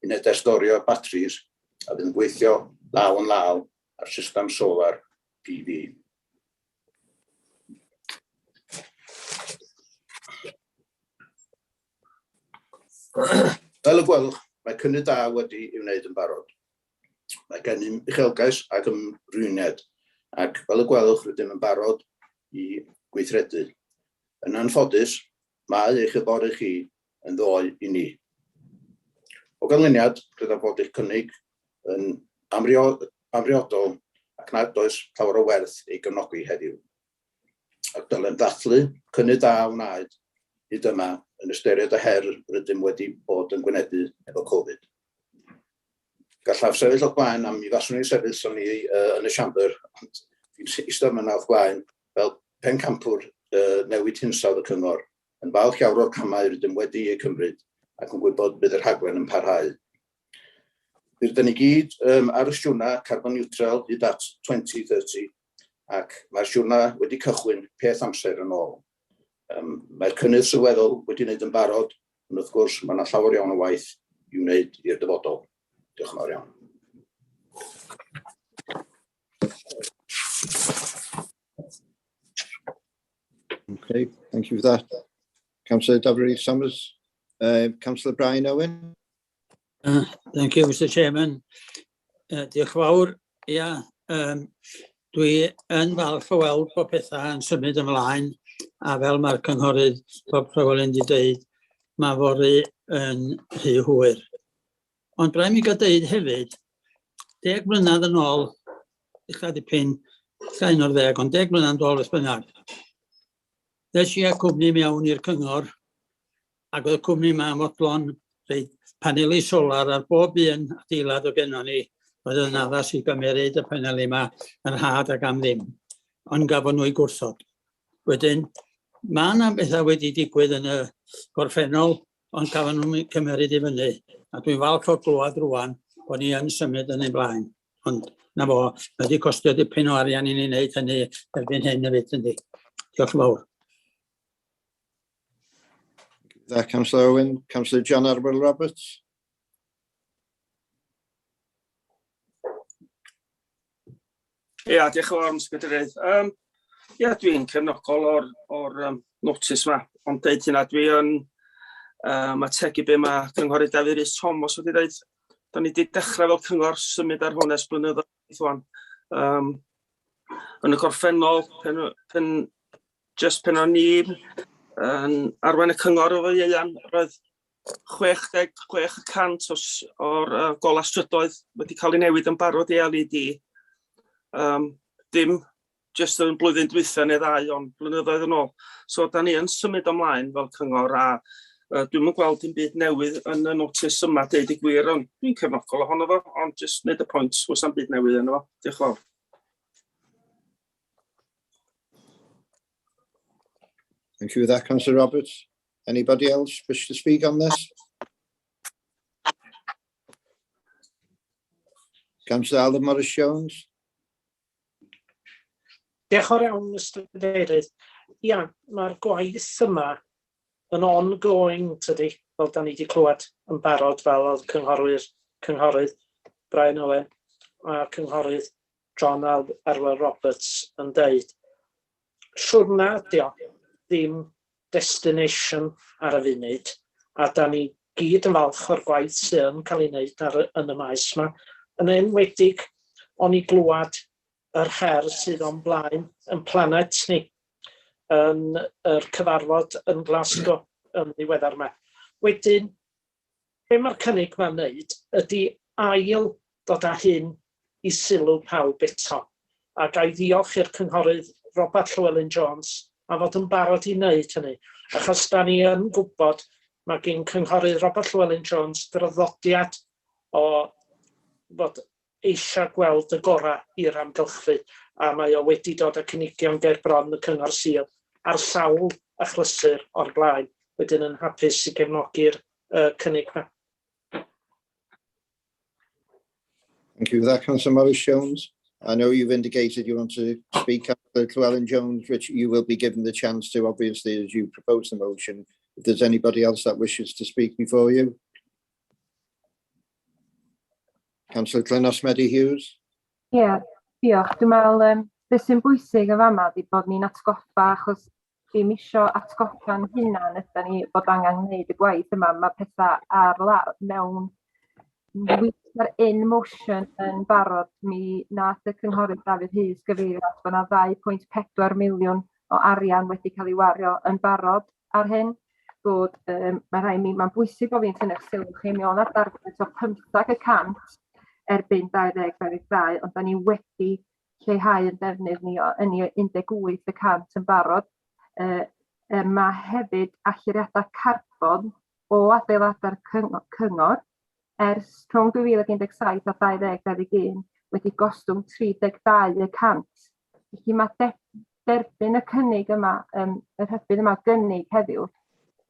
unedau storio batris a fydd yn gweithio law yn law â'r system solar PV. Fel y gwelwch, mae cynnydd da wedi ei wneud yn barod. Mae gennym uchelgais ac ymrwymiad, ac fel y gwelwch, rydym yn barod i gweithredu. Yn anffodus, mae eich yfory chi yn ddoe i ni. O ganlyniad, credaf fod eich cynnig yn amriodol ac nad oes llawer o werth ei gefnogi heddiw. Ac dylem ddathlu cynnydd da a wnaed hyd yma yn ystyried y her rydym wedi bod yn gwynebu efo Covid. Gallaf sefyll o'ch blaen, a mi faswn i'n sefyll o'n i yn y siambr, ond fi'n eistedd yma o'ch blaen fel pencampwr newid hinsawdd y cyngor, yn falch iawn o'r camau rydym wedi eu cymryd ac yn gwybod bydd y rhaglen yn parhau. Rydyn ni gyd ar y siwrna carbon neutral hyd at 2030 ac mae'r siwrna wedi cychwyn peth amser yn ôl. Mae'r cynnydd sylweddol wedi wneud yn barod, ond wrth gwrs mae yna llawer iawn o waith i'w wneud i'r dyfodol. Diolch yn fawr iawn. Okay, thank you for that. Councillor Dafydd Summers, Councillor Brian Owen. Thank you, Mr Chairman. Diolch yn fawr. Ia, dwi yn falch o weld bod pethau yn symud ymlaen, a fel mae'r cynghorydd Bob Llywelyn wedi dweud, mae fory yn rhy hwyr. Ond rhaid mi gael deud hefyd, 10 mlynedd yn ôl, ella dipyn, ella 11, ond 10 mlynedd yn ôl beth bynnag, ddes i â cwmni mewn i'r cyngor, ac oedd y cwmni yma yn fodlon rhoi paneli solar ar bob un adeilad o gennon ni, oedd yn addas i gymeryd y paneli yma yn rhad ac am ddim, ond gafon nhw eu gwrthod. Wedyn, mae yna bethau wedi digwydd yn y gorffennol, ond gafon nhw'n cymeryd i fyny, a dwi'n falch o glywed rwan bod ni yn symud yn ei blaen. Ond na fo, mae wedi costio dipyn o arian i ni wneud hynny erbyn hyn hefyd, yndi. Diolch yn fawr. That, Councillor Owen. Councillor John Arwel Roberts. Ia, diolch yn fawr, Mr Cadeirydd. Ia, dwi'n cefnogol o'r, or notice yma, ond deud hynna, dwi yn ategu be mae Cynghorydd Dafydd Rhys Thomas wedi dweud. Da ni wedi dechrau fel cyngor symud ar hwn ers blynyddoedd wan. Yn y gorffennol, pen, just pen o'n i yn arwain y cyngor efo Ieuan, roedd 66% o'r golau strydoedd wedi cael ei newid yn barod i LED. Dim jyst yn blwyddyn dwytha neu ddau, ond blynyddoedd yn ôl. So, da ni yn symud ymlaen fel cyngor, a dwi'm yn gweld dim byd newydd yn y notice yma, deud y gwir, ond dwi'n cefnogol ohono fo, ond jyst wneud y pwynt, oes na'm byd newydd yno fo. Diolch yn fawr. Thank you for that, Councillor Roberts. Anybody else wish to speak on this? Councillor Alan Morris Jones. Diolch yn fawr iawn, Mr Cadeirydd. Ia, mae'r gwaith yma yn ongoing, tydi, fel da ni wedi clywed yn barod, fel oedd cynghorydd Brian Owen a cynghorydd John Arwel Roberts yn deud. Siwrna ydi o, ddim destination ar y funud, a da ni gyd yn falch o'r gwaith sydd yn cael ei wneud yn y maes yma, yn enwedig o'n i glwad yr her sydd o'n blaen yn planet ni yn yr cyfarfod yn Glasgow yn ddiweddar yma. Wedyn, be mae'r cynnig ma'n wneud ydy ail dod â hyn i sylw pawb eto. A ga i ddiolch i'r cynghorydd Robert Llewellyn Jones am fod yn barod i wneud hynny, achos da ni yn gwybod mae gen cynghorydd Robert Llewellyn Jones draddodiad o fod eisiau gweld y gorau i'r amgylchfyd, a mae o wedi dod â cynigion ger bron y Cyngor Sir ar sawl achlysur o'r blaen, wedyn yn hapus i gefnogi'r cynnig yma. Thank you for that, Councillor Morris Jones. I know you've indicated you want to speak, Councillor Llewellyn Jones, which you will be given the chance to, obviously, as you propose the motion. If there's anybody else that wishes to speak before you. Councillor Glynos Medi Hughes. Ie, yeah, diolch. Dwi'n meddwl, beth sy'n bwysig yn fama ydy bod ni'n atgoffa, achos dim isio atgoffa'n hunan ydy ni bod angen gwneud y gwaith yma. Mae pethau ar lawr mewn mae'r in motion yn barod. Mi nath y cynghorydd Dafydd Hughes gyfeirio at bod yna 2.4 miliwn o arian wedi cael ei wario yn barod ar hyn. Bod mae rhaid mi, mae'n bwysig bod fi'n tynnu'ch sylw chi, mi oedd 'na darged o 15% erbyn 2022, ond da ni wedi lleihau yn defnydd ni o ynni 18% yn barod. Mae hefyd allyriadau carbon o adeiladau'r cyngor. ers rhwng 2017 a 2021 wedi gostwng 32 y cant. Felly mae de derbyn y cynnig yma, y rhybudd yma o gynnig heddiw,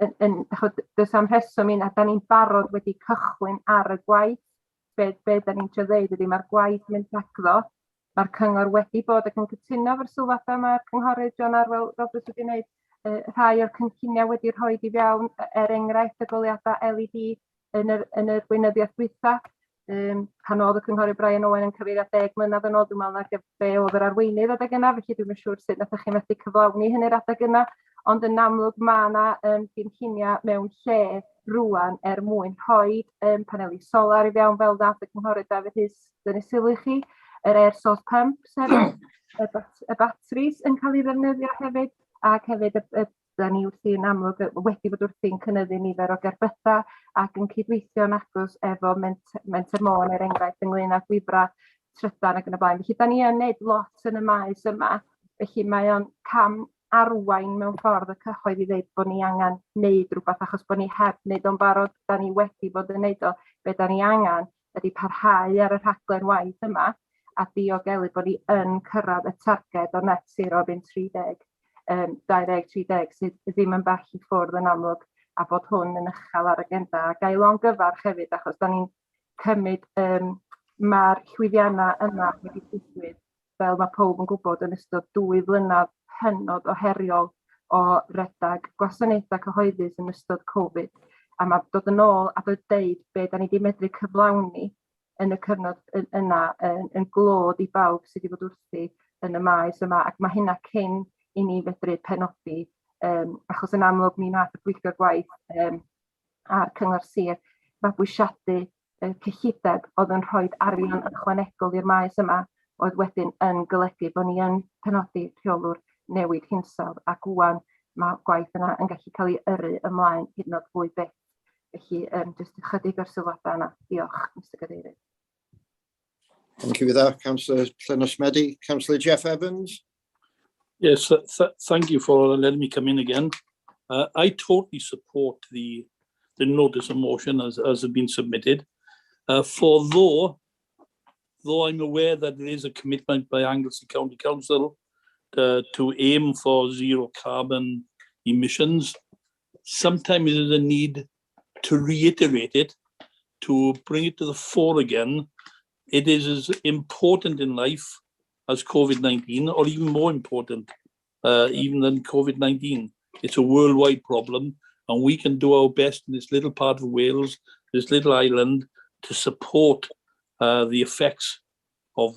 yn, yn, chod, does am rheswm un, a da ni'n barod wedi cychwyn ar y gwaith. Be, be da ni'n trio ddeud ydy mae'r gwaith mynd rhagddo, mae'r cyngor wedi bod ac yn cytuno efo'r sylwadau mae'r cynghorydd John Arwel Roberts wedi wneud, rhai o'r cynlluniau wedi rhoi i fewn, er enghraifft y goleuadau LED yn yr, yn yr gweinyddiaeth dwytha. Pan oedd y cynghorydd Brian Owen yn cyfeirio 10 mlynedd yn ôl, dwi'n meddwl na fe oedd yr arweinydd adeg yna, felly dwi'n yn siŵr sut nath chi methu cyflawni hynny'r adeg yna. Ond yn amlwg mae yna gynlluniau mewn lle rwan er mwyn rhoi paneli solar i fewn fel nath y cynghorydd Dafydd Rhys dynnu sylw i chi, yr air source pumps hefyd, y, bat y batteries yn cael ei ddefnyddio hefyd, ac hefyd y, y da ni wrthi'n amlwg wedi bod wrthi'n cynyddu nifer o gerbydau ac yn cydweithio'n agos efo Menter, Menter Môn er enghraifft ynglyn â gwifrau trydan ac yn y blaen. Felly da ni yn neud lot yn y maes yma, felly mae o'n cam arwain mewn ffordd y cyhoedd i ddeud bod ni angen neud rhywbeth achos bod ni heb wneud o'n barod, da ni wedi bod yn neud o. Be da ni angen ydy parhau ar y rhaglen waith yma a diogelu bod ni yn cyrraedd y targed o net zero erbyn 30, um, 2030 sydd ddim yn bell i ffwrdd yn amlwg a bod hwn yn uchel ar agenda. A gael longyfarch hefyd achos da ni'n cymryd, um, mae'r llwyddiannau yma wedi digwydd fel mae pawb yn gwybod yn ystod 2 flynedd hynod o heriol o redag gwasanaethau cyhoeddus yn ystod Covid. A mae dod yn ôl a dod deud be da ni wedi medru cyflawni yn y cyfnod yna yn, yn glod i bawb sydd wedi bod wrthi yn y maes yma, ac mae hynna cyn i ni fedru penodi, achos yn amlwg mi wnaeth y pwyllgor gwaith a'r cyngor sir fabwysiadu y cyllideb oedd yn rhoi arian ychwanegol i'r maes yma, oedd wedyn yn golygu bod ni yn penodi rheolwr newid hinsawdd, ac ŵan mae gwaith yna yn gallu cael ei yrru ymlaen hyd yn oed fwy byth. Felly, jyst ychydig o'r sylwadau yna. Diolch, Mr Cadeirydd. Thank you for that, Councillor Llinos Medi. Councillor Jeff Evans. Yes, th th thank you for letting me come in again. I totally support the the notice of motion as has been submitted. For though I'm aware that there is a commitment by Anglesey County Council to aim for zero carbon emissions, sometimes there's a need to reiterate it, to bring it to the fore again. It is as important in life as COVID-19, or even more important, even than COVID-19. It's a worldwide problem, and we can do our best in this little part of Wales, this little island, to support the effects of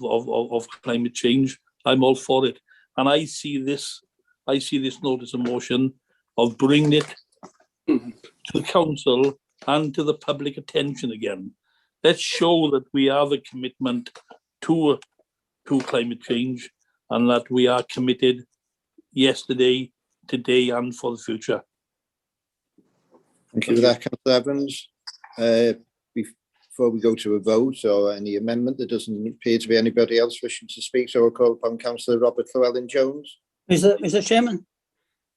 climate change. I'm all for it. And I see this notice of motion of bringing it to the council and to the public attention again. Let's show that we have a commitment to climate change and that we are committed yesterday, today and for the future. Thank you for that, Councillor Evans. Before we go to a vote or any amendment, there doesn't appear to be anybody else wishing to speak, so I'll call upon Councillor Robert Llewellyn Jones. Mr Chairman,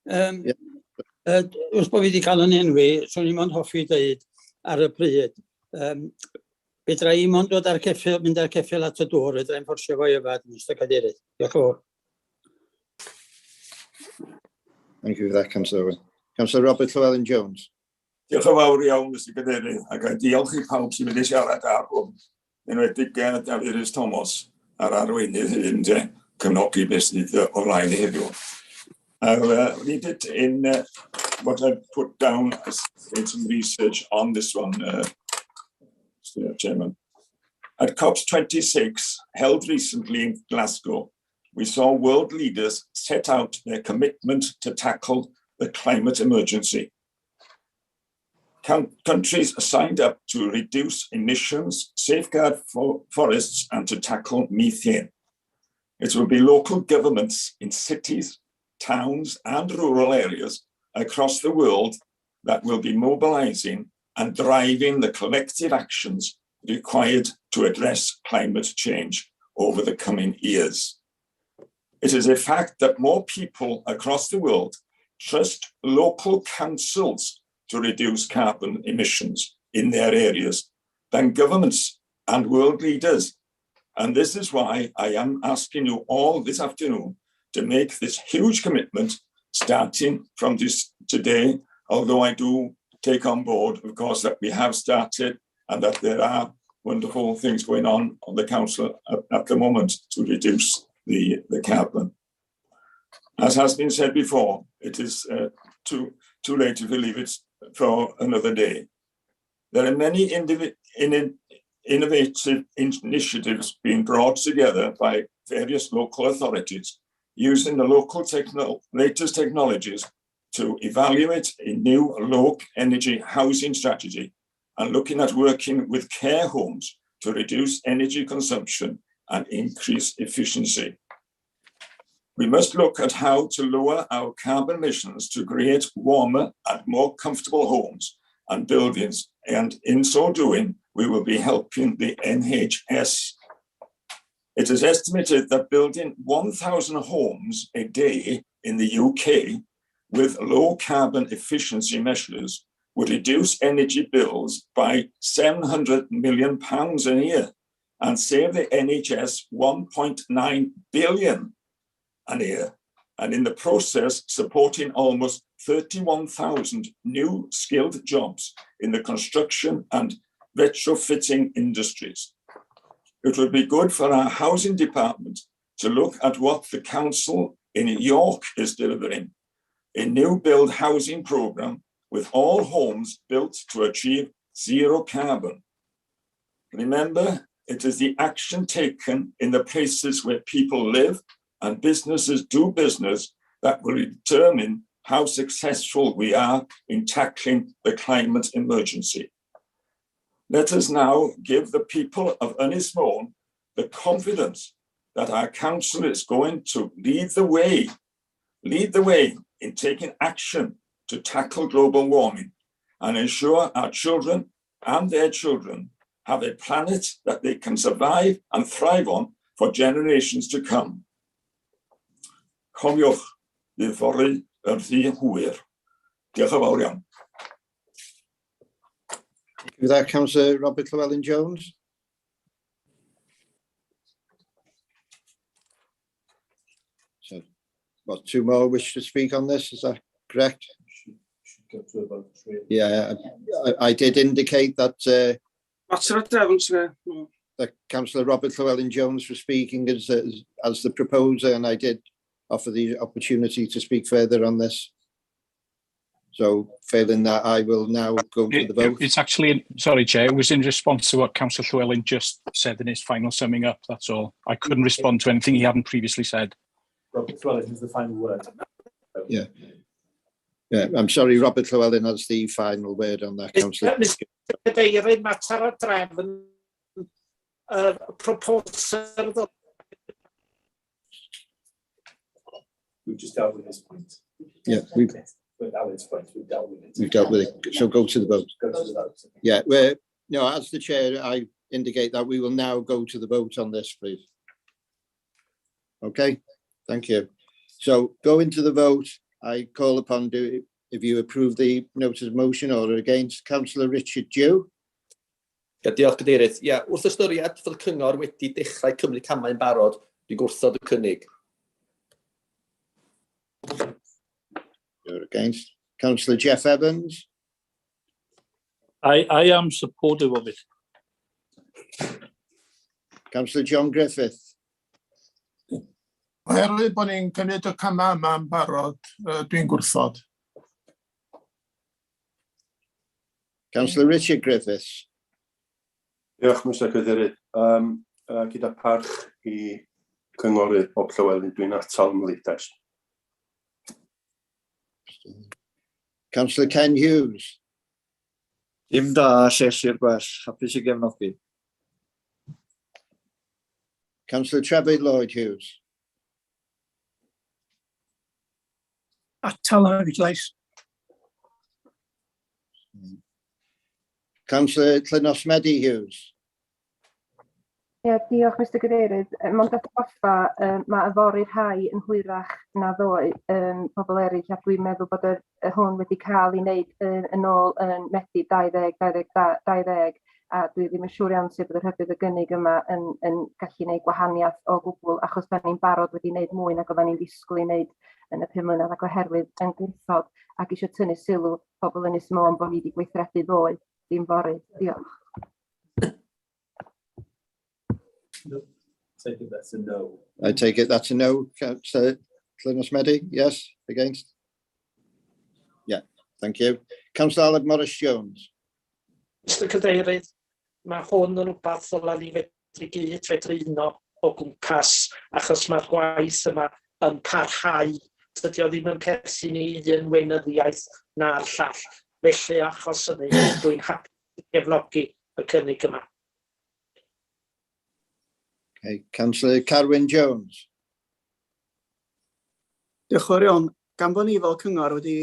wrth bod fi wedi cael yn enwi, swn i'n mond hoffi dweud ar y pryd, fedra i mond dod ar ceffyl, mynd ar ceffyl at y dŵr, fedra i'n fforsio fo i yfad, Mr Cadeirydd. Diolch yn fawr. Thank you for that, Councillor Owen. Councillor Robert Llewellyn Jones. Diolch yn fawr iawn, Mr Cadeirydd, ac a diolch i pawb sy'n mynd i siarad ar hwn. Enwedig Dafydd Rhys Thomas a'r arweinydd hyn, de, cefnogi beth sydd o flaen i heddiw. I'll read it in what I've put down as in some research on this one, Mr Chairman. At COP26, held recently in Glasgow, we saw world leaders set out their commitment to tackle the climate emergency. Countries signed up to reduce emissions, safeguard forests, and to tackle methane. It will be local governments in cities, towns, and rural areas across the world that will be mobilizing and driving the collective actions required to address climate change over the coming years. It is a fact that more people across the world trust local councils to reduce carbon emissions in their areas than governments and world leaders. And this is why I am asking you all this afternoon to make this huge commitment starting from this today, although I do take on board, of course, that we have started and that there are wonderful things going on the council at the moment to reduce the carbon. As has been said before, it is too late if we leave it for another day. There are many innovative initiatives being brought together by various local authorities using the local latest technologies to evaluate a new low energy housing strategy and looking at working with care homes to reduce energy consumption and increase efficiency. We must look at how to lower our carbon emissions to create warmer and more comfortable homes and buildings, and in so doing, we will be helping the NHS. It is estimated that building 1,000 homes a day in the UK with low carbon efficiency measures would reduce energy bills by £700 million a year and save the NHS 1.9 billion a year, and in the process supporting almost 31,000 new skilled jobs in the construction and retrofitting industries. It would be good for our housing department to look at what the council in York is delivering, a new build housing programme with all homes built to achieve zero carbon. Remember, it is the action taken in the places where people live and businesses do business that will determine how successful we are in tackling the climate emergency. Let us now give the people of Ynys Môn the confidence that our council is going to lead the way in taking action to tackle global warming and ensure our children and their children have a planet that they can survive and thrive on for generations to come. Cofiwch, bydd fory yn rhy hwyr. Diolch yn fawr iawn. Thank you for that, Councillor Robert Llewellyn Jones. So, what, two more wish to speak on this, is that correct? Should go to about three. Yeah, I did indicate that Mater o drefn, sir. that Councillor Robert Llewellyn Jones was speaking as the proposer, and I did offer the opportunity to speak further on this. So, failing that, I will now go to the vote. It's actually, sorry, Chair, it was in response to what Councillor Llewellyn just said in his final summing up, that's all. I couldn't respond to anything he hadn't previously said. Robert Llewellyn has the final word. Yeah. Yeah, I'm sorry, Robert Llewellyn has the final word on that, Councillor. Mr Cadeirydd, mater o drefn, y proposer ddod We've just dealt with this point. Yeah, we've With Alan's point, we've dealt with it. We've dealt with it. So go to the vote. Go to the vote. Yeah, we're, no, as the chair, I indicate that we will now go to the vote on this, please. Okay, thank you. So go into the vote. I call upon do if you approve the notice of motion or against. Councillor Richard Dew. Ia, diolch Cadeirydd. Ia, wrth ystyried fod y cyngor wedi dechrau cymryd camau yn barod, dwi'n gwrthod y cynnig. You're against. Councillor Jeff Evans. I am supportive of it. Councillor John Griffith. Oherwydd bod ni'n cymryd y camau yma yn barod, dwi'n gwrthod. Councillor Richard Griffiths. Diolch, Mr Cadeirydd. Gyda parch i cynghorydd Bob Llywelyn, dwi'n atal ymhleidlais. Councillor Ken Hughes. Dim da, lles i'r gwell. Hapus i gefnogi. Councillor Trevor Lloyd Hughes. Atal y bleidlais. Councillor Llinos Medi Hughes. Ie, diolch Mr Cadeirydd. Mond atgoffa, mae yfory rhai yn hwyrach na ddoe, pobl eraill, a dwi'n meddwl bod y hwn wedi cael ei wneud yn ôl yn Medi 20, 20, 20, A dwi ddim yn siŵr iawn sut bydd y rhybudd o gynnig yma yn, yn gallu gwneud gwahaniaeth o gwbl, achos da ni'n barod wedi gwneud mwy nag oedden ni'n ddisgwyl i wneud yn y 5 mlynedd ac oherwydd yn gwrthod ac eisiau tynnu sylw pobl Ynys Môn bod ni wedi gweithredu ddoe, dim fory. Diolch. No. Take it that's a no. I take it that's a no, Councillor Llinos Medi? Yes, against? Yeah, thank you. Councillor Aled Morris Jones. Mr Cadeirydd, mae hwn yn rhywbeth ddyla ni fedru gyd fedru uno o gwmpas, achos mae'r gwaith yma yn parhau. Dydy o ddim yn perthyn i un weinyddiaeth na'r llall. Felly, achos hynny, dwi'n hapus i gefnogi y cynnig yma. Okay, Councillor Carwyn Jones. Diolch yn fawr iawn. Gan bod ni fel cyngor wedi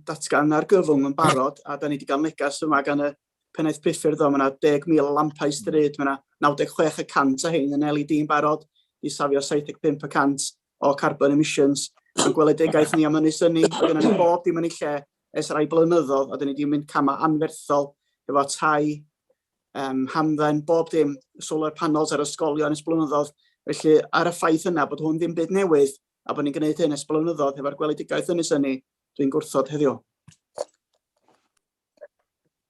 datgan argyfwng yn barod, a da ni wedi cael negas yma gan y pennaeth priffyrdd o, mae yna 10,000 o lampau stryd, mae yna 96% o hein yn LED yn barod, i safio 75% o carbon emissions. Mae'n gweledigaeth ni am Ynys Ynni, mae gennym ni bob dim yn ei lle ers rai blynyddoedd, a da ni wedi mynd camau anferthol efo tai, hamdden, bob dim, solar panels ar ysgolion ers blynyddoedd. Felly, ar y ffaith yna bod hwn ddim byd newydd, a bod ni'n gwneud hyn ers blynyddoedd hefo'r gweledigaeth Ynys Ynni, dwi'n gwrthod heddiw.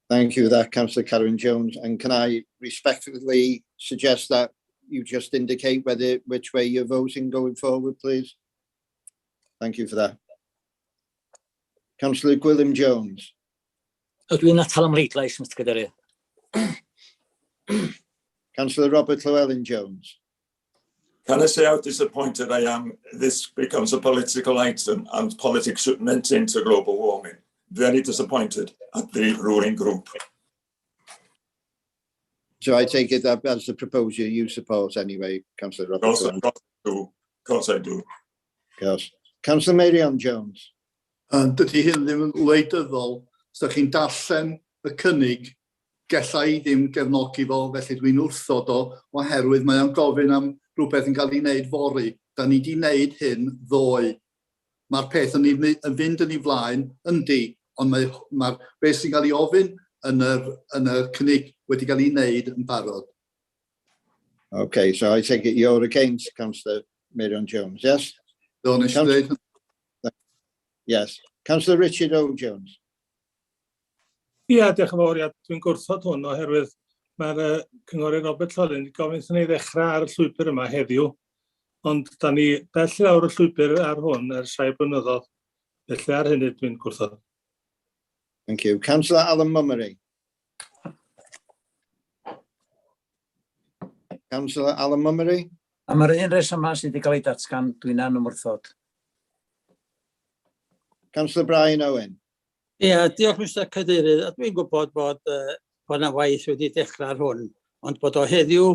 Thank you for that, Councillor Carwyn Jones. And can I respectfully suggest that you just indicate whether which way you're voting going forward, please? Thank you for that. Councillor Gwilym Jones. Dwi'n atal 'y mhleidlais, Mr Cadeirydd. Councillor Robert Llewellyn Jones. Can I say how disappointed I am? This becomes a political item and politics shouldn't enter into global warming. Very disappointed at the ruling group. So I take it that as the proposer you support anyway, Councillor Of Robert. course, Llewellyn. of course I do. Of course I do. Of course. Councillor Meirion Jones. Dydy hyn ddim yn wleidyddol. Os ydych chi'n darllen y cynnig, gella i ddim gefnogi fo, felly dwi'n wrthod o, oherwydd mae o'n gofyn am rhywbeth yn cael ei wneud fory. Da ni wedi wneud hyn ddoe. Mae'r peth yn fynd yn ei flaen, yndi, ond mae'r beth sy'n cael ei ofyn yn yr cynnig wedi cael ei wneud yn barod. Okay, so I take it you're against, Councillor Meirion Jones, yes? Do, nes i ddweud. Yes. Councillor Richard O Jones. Ia, diolch yn fawr. Ia, dwi'n gwrthod hwn oherwydd mae'r cynghorydd Robert Llywelyn wedi gofyn wrthon ni ddechrau ar y llwybr yma heddiw, ond da ni bell i lawr y llwybr ar hwn ers rhai blynyddoedd. Felly ar hynny dwi'n gwrthod. Thank you. Councillor Alan Mummery. Councillor Alan Mummery. Am yr un resymau sydd wedi cael ei datgan, dwi'n ymwrthod. Councillor Brian Owen. Ie, diolch, Mr Cadeirydd. A dwi'n gwybod bod yna waith wedi dechrau ar hwn, ond bod o heddiw,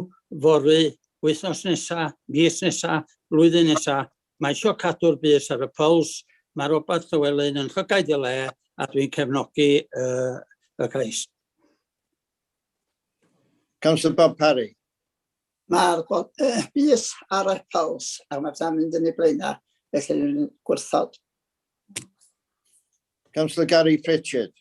fory, wythnos nesa, mis nesa, blwyddyn nesa, mae eisiau cadw'r bys ar y puls, mae Robert Llywelyn yn llygaid ei le, a dwi'n cefnogi y cais. Councillor Bob Parry. Mae'r bys ar y puls a mae pethau'n mynd yn ei blaenau, felly dwi'n gwrthod. Councillor Gary Pritchard.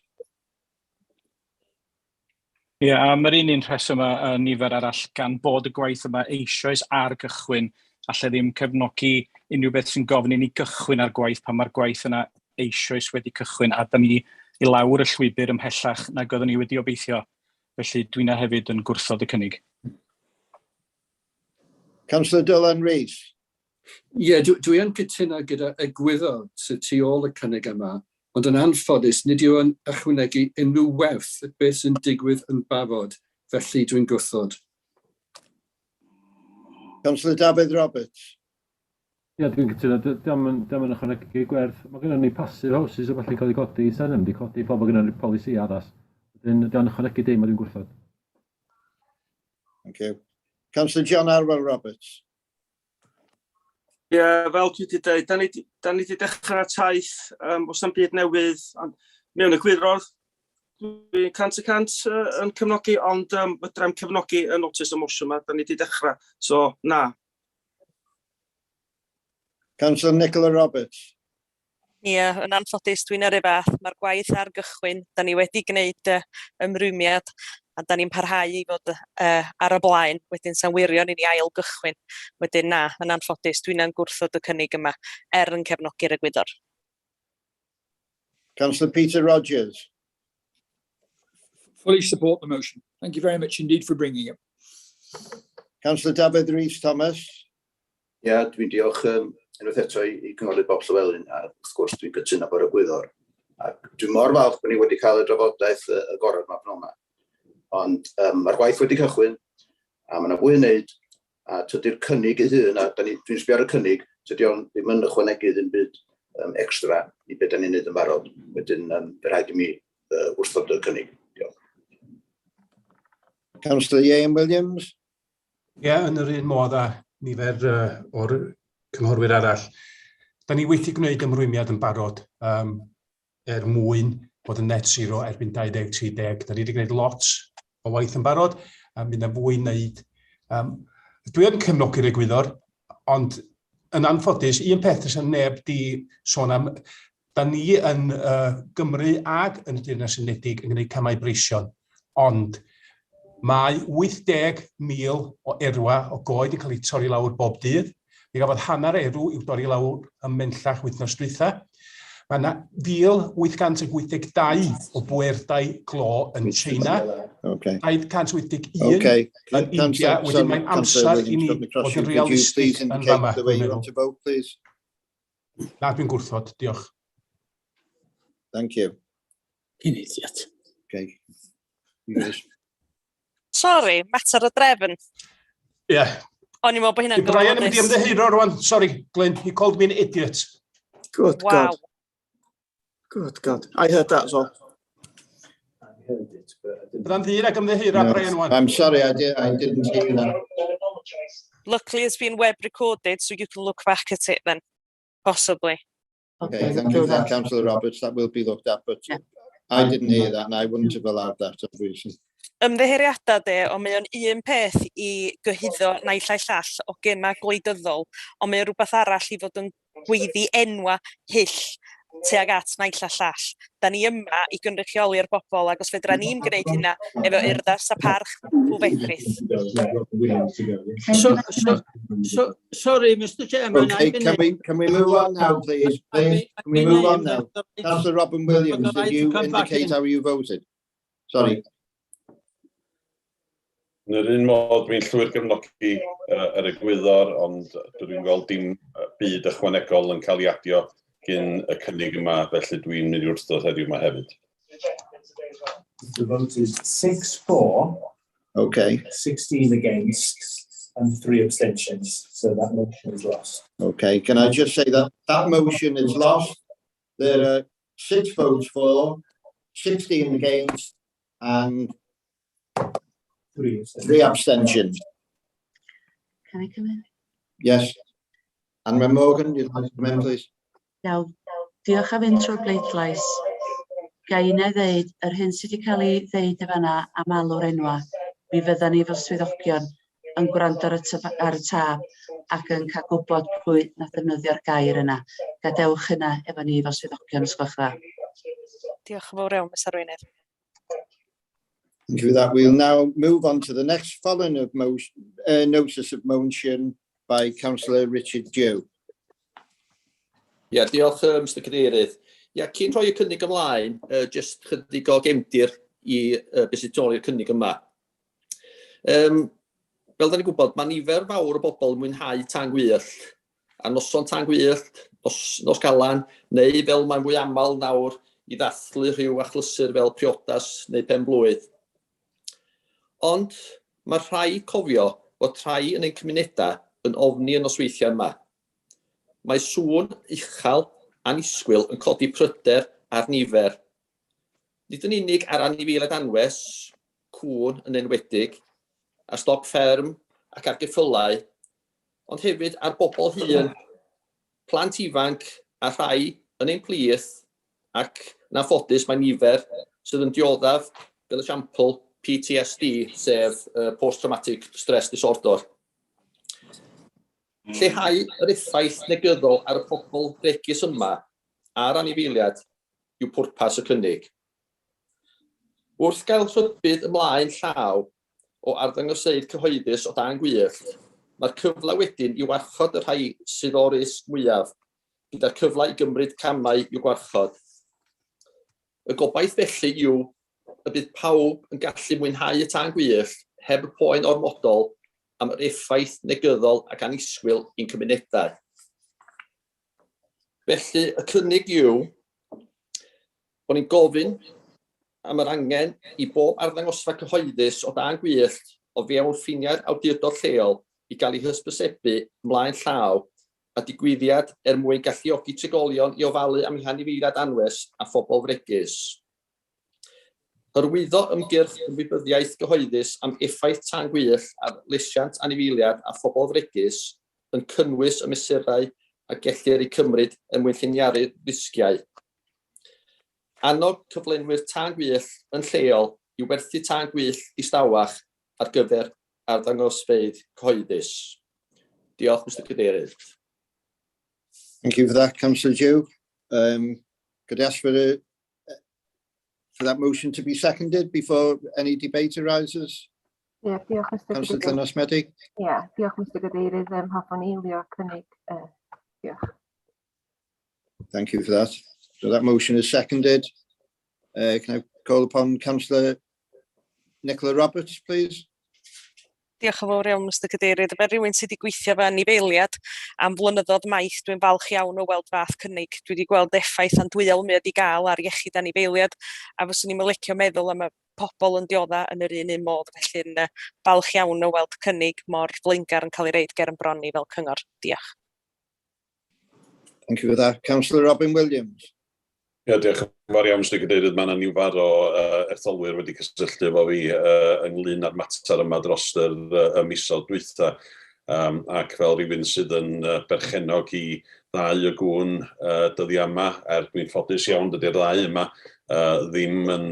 Ie, yeah, am yr un rheswm a nifer arall, gan bod y gwaith yma eisoes ar gychwyn, allai ddim cefnogi unrhyw beth sy'n gofyn i ni gychwyn ar gwaith pan mae'r gwaith yna eisoes wedi cychwyn, a da ni i lawr y llwybr ymhellach nag oeddwn ni wedi obeithio. Felly dwi'n hefyd yn gwrthod y cynnig. Councillor Dylan Rees. Ie, yeah, dwi yn cytuno gyda egwyddor sydd tu ôl y cynnig yma, ond yn anffodus nid yw yn ychwanegu unrhyw werth at beth sy'n digwydd yn barod, felly dwi'n gwrthod. Councillor Dafydd Roberts. Ie, dwi'n cytuno. Dio'm yn ychwanegu gwerth. Mae gennym ni passive houses o felly'n cael ei codi. Sa'n ddim wedi codi pobl gennym ni polisi addas. Wedyn, dio'n ychwanegu dim a dwi'n gwrthod. Thank you. Councillor John Arwel Roberts. Ie, yeah, fel dwi wedi dweud, da ni 'di dechrau taith, oes na'm byd newydd, ond mewn egwyddor, dwi'n 100% yn cefnogi, ond fedrai'm cefnogi y notice of motion yma, da ni wedi dechrau, so na. Councillor Nicola Roberts. Ie, yn anffodus dwi'n yr un fath. Mae'r gwaith ar gychwyn. Da ni wedi gwneud ymrwymiad. A da ni'n parhau i fod uh, ar y blaen, wedyn sa'n wirion i ni ail gychwyn. Wedyn na, yn anffodus, dwi'n gwrthod y cynnig yma, er yn cefnogi'r egwyddor. Councillor Peter Rogers. Fully support the motion. Thank you very much indeed for bringing it. Councillor Dafydd Rhys Thomas. Ia, yeah, dwi'n diolch um, unwaith eto i, i Cynghorydd Bob Llywelyn, a wrth gwrs dwi'n cytuno bod egwyddor. A dwi'n mor falch bod ni wedi cael y drafodaeth y, y gorau yma pnawn yma. Ond um, mae'r gwaith wedi cychwyn, a mae yna fwy i wneud, a tydi'r cynnig ei hun, a da ni, dwi'n sbio ar y cynnig, tydi o'n ddim yn ychwanegu ddim byd um, extra i beth da ni'n neud yn barod. Wedyn, um, fe rhaid i mi uh, wrthod y cynnig. Diolch. Councillor Ian Williams. Ie, yeah, yn yr un modd â nifer uh, o'r cynghorwyr arall. Da ni wedi gwneud ymrwymiad yn barod um, er mwyn bod yn net zero erbyn 2030. Da ni wedi gwneud lot o waith yn barod, a mynd na fwy wneud. Um, dwi yn cefnogi'r egwyddor, ond yn anffodus, un peth fysa neb di sôn am, da ni yn uh, Gymru ag yn y Deyrnas Unedig yn gwneud camau breision, ond mae 80,000 o erwa o goed yn cael eu torri lawr bob dydd. Mi gafodd hanner erw i'w dorri lawr ym Menllach wythnos dwytha. Mae yna 1,882 o bwerdai glo yn China, okay. 281 okay. yn India. Wedyn mae'n amser i ni fod yn realistig yn fama. Na, dwi'n gwrthod. Diolch. Thank you. An idiot. Okay. Sorry, mater o drefn. Ie. Yeah. O'n i'n meddwl bod hynna'n Di Brian yn mynd i ymddiheuro rwan. Sorry, Glyn, he called me an idiot. Good wow. God. Good God. I heard that as well. Bydda'n ddyn ac ymddiheuro no. Brian wan. I'm sorry, I, did, I didn't hear that. Luckily it's been web recorded, so you can look back at it then, possibly. Okay, thank you for that, Councillor Roberts. That will be looked at, but yeah. I didn't hear that and I wouldn't have allowed that, obviously. Ymddiheuriadau de, ond mae o'n un peth i gyhuddo naill ai llall o gemau gwleidyddol, ond mae o'n rhywbeth arall i fod yn gweiddi enwa hyll tuag at naill a llall. Da ni yma i gynrychioli'r bobl ac os fedra ni'm gwneud hynna efo urddas a parch, pw fedrith? So, so, so, sorry, Mr Chairman. Okay, can we, can we move on now, please? Please, can we move on now? Councillor Robin Williams, did you indicate how you voted? Sorry. Yn yr un modd, dwi'n llwyr gefnogi uh, yr egwyddor, ond dwi'n gweld dim byd ychwanegol yn cael ei adio gyn y cynnig yma, felly dwi'n mynd i wrthod heddiw yma hefyd. The vote is 6 for, okay. 16 against, and 3 abstentions. So that motion is lost. Okay, can I just say that that motion is lost? There are six votes for, 16 against, and three abstentions. Can I come in? Yes. Anwen Morgan, you'd like to come in, please? Iawn. Diolch am fynd trwy'r bleidlais. Ga i innau ddeud, yr hyn sydd wedi cael ei ddeud yn fan'na am alw'r enwa, mi fyddan ni fel swyddogion yn gwrando ar y, ar y tâp ac yn cael gwybod pwy nath ddefnyddio'r gair yna. Gadewch hynna efo ni fel swyddogion, os gwelwch dda. Diolch yn fawr iawn, Miss Arweinydd. Thank you for that. We'll now move on to the next following of motion, uh, notice of motion by Councillor Richard Dew. Ie, yeah, diolch, uh, Mr Cadeirydd. Ia, yeah, cyn rhoi y cynnig ymlaen, uh, just chydig o gefndir i uh, beth sy'n torri'r cynnig yma. Um, fel da ni'n gwybod, mae nifer fawr o bobl yn mwynhau tân gwyllt. A noson tân gwyllt, nos, nos galan, neu fel mae'n fwy aml nawr i ddathlu rhyw achlysur fel priodas neu pen blwydd. Ond mae rhaid cofio bod rhai yn ein cymunedau yn ofni y nosweithiau yma. Mae sŵn uchel annisgwyl yn codi pryder ar nifer. Nid yn unig ar anifeiliaid anwes, cŵn yn enwedig, ar stoc fferm ac ar geffylau, ond hefyd ar bobl hŷn, plant ifanc a rhai yn ein plith, ac yn anffodus mae nifer sydd yn dioddef, fel esiampl, PTSD, sef Post Traumatic Stress Disorder. Lleihau yr effaith negyddol ar y pobl bregus yma a'r anifeiliaid yw pwrpas y cynnig. Wrth gael rhybudd ymlaen llaw o arddangosfeydd cyhoeddus o dân gwyllt, mae'r cyfle wedyn i warchod y rhai sydd o'r risg mwyaf, gyda'r cyfle i gymryd camau i'w gwarchod. Y gobaith felly yw y bydd pawb yn gallu mwynhau y tân gwyllt heb y poen ormodol am yr effaith negyddol ac annisgwyl i'n cymunedau. Felly, y cynnig yw bod ni'n gofyn am yr angen i bob arddangosfa cyhoeddus o dân gwyllt o fewn ffiniau'r awdurdod lleol i gael ei hysbysebu ymlaen llaw a digwyddiad er mwyn galluogi trigolion i ofalu am eu hanifeiliaid anwes a phobl fregus. Hyrwyddo ymgyrch ymwybyddiaeth gyhoeddus am effaith tân gwyllt ar lesiant anifeiliaid a phobl fregus, yn cynnwys y mesurau a gellir eu cymryd er mwyn lliniaru risgiau. Annog cyflenwyr tân gwyllt yn lleol i werthu tân gwyllt distawach ar gyfer arddangosfeydd cyhoeddus. Diolch, Mister Cadeirydd. Thank you for that, Councillor Dew. Could I ask for that motion to be seconded before any debate arises? Ie, yeah, diolch, Mr Councillor Llinos Medi. Ie, yeah, diolch, Mr Cadeirydd. Hoffwn eilio cynnig. Diolch. Thank you for that. So that motion is seconded. Can I call upon Councillor Nicola Roberts, please? Diolch yn fawr iawn, Mr Cadeirydd. Fel rhywun sydd wedi gweithio efo anifeiliad am flynyddoedd maith, dwi'n falch iawn o weld fath cynnig. Dwi wedi gweld effaith andwyol mae wedi gael ar iechyd anifeiliad, a fyswn i'm yn licio meddwl am y pobl yn diodda yn yr un un modd. Felly'n falch iawn o weld cynnig mor flaengar yn cael ei roid ger yn bron ni fel cyngor. Diolch. Thank you for that. Councillor Robin Williams. Ie, diolch yn fawr iawn, Mr Cadeirydd. Mae yna nifer o etholwyr wedi cysylltu efo fi ynglyn â'r mater yma dros y misoedd dwytha. Ac fel rhywun sydd yn berchennog i ddau o gŵn dyddiau yma, er dwi'n ffodus iawn dydy'r ddau yma ddim yn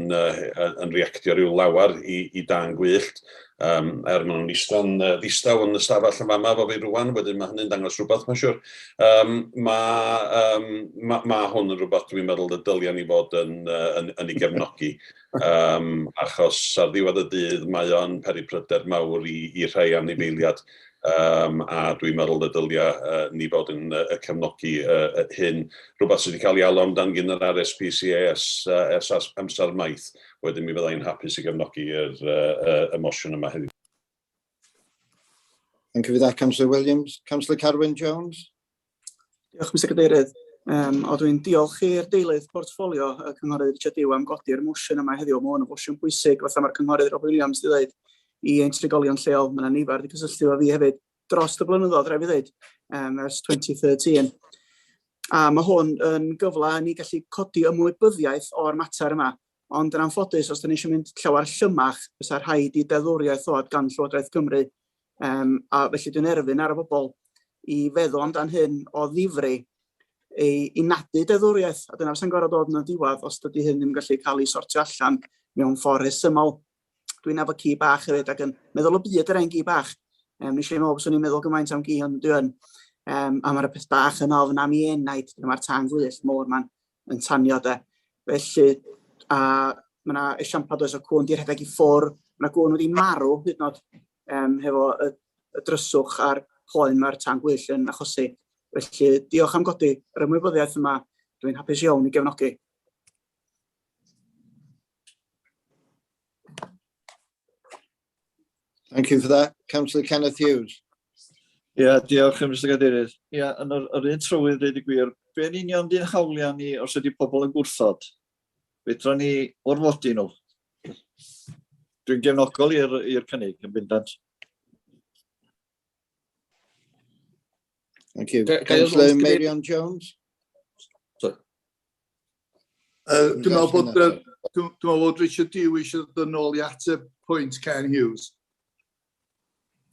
reactio rhyw lawer i dân gwyllt. Er maen nhw'n ista'n ddistaw yn y stafell yn fama efo fi rwan, wedyn mae hynny'n dangos rhywbeth, mae'n siŵr. Ma hwn yn rhywbeth dwi'n meddwl y dylia ni fod yn ei gefnogi, achos ar ddiwedd y dydd mae o'n peri pryder mawr i rhai anifeiliad, a dwi'n meddwl y dylia ni fod yn cefnogi hyn. Rhywbeth sydd wedi cael ei alw amdan gyn yr RSPCA ers amser maith. Wedyn mi fyddai'n hapus i gefnogi'r y mosiwn yma heddiw. Thank you for that, Councillor Williams. Councillor Carwyn Jones. Diolch, Mr Cadeirydd. O dwi'n diolch i'r deilydd portffolio, y Cynghorydd Richard Dew, am godi'r mosiwn yma heddiw. Mae hwn yn fosiwn bwysig, fatha mae'r Cynghorydd Robin Williams wedi dweud, i ein trigolion lleol. Mae yna nifer wedi cysylltu efo fi hefyd dros y blynyddoedd, rhaid fi ddweud, ers 2013. A mae hwn yn gyfle i ni gallu codi ymwybyddiaeth o'r mater yma. Ond yn anffodus, os da ni eisiau mynd llawer llymach, fysa rhaid i deddfwriaeth ddod gan Llywodraeth Cymru. A felly dwi'n erfyn ar y bobl i feddwl amdan hyn o ddifri, i nadu deddfwriaeth, a dyna fysa'n gorfod dod yn y diwedd os dydy hyn ddim yn gallu cael ei sortio allan mewn ffordd rhesymol. Dwi'n nabod ci bach hefyd ac yn meddwl y byd yr ein gi bach. Nes i meddwl byswn i'n meddwl gymaint am gi, ond dwi yn. A mae'r peth bach yn ofn am ei enaid, dyna mae'r tân gwyllt mowr ma'n yn tanio de. Felly, a mae yna esiampau does o cŵn di rhedeg i ffwr, mae yna gŵn wedi marw hyd yn oed hefo y dryswch a'r poen mae'r tân gwyllt yn achosi. Felly, diolch am godi yr ymwybyddiaeth yma, dwi'n hapus iawn i gefnogi. Thank you for that. Councillor Kenneth Hughes. Ie, yeah, diolch, Mr Cadeirydd. Ie, yeah, yn yr un trywydd, dweud y gwir, be yn union di'n hawliau ni os ydy pobl yn gwrthod? Fedra ni orfodi nhw? Dwi'n gefnogol i'r cynnig yn bendant. Thank you. Councillor Meirion Jones. Sorry. Dwi'n meddwl bod Richard Dew eisiau dod yn ôl i ateb pwynt Ken Hughes.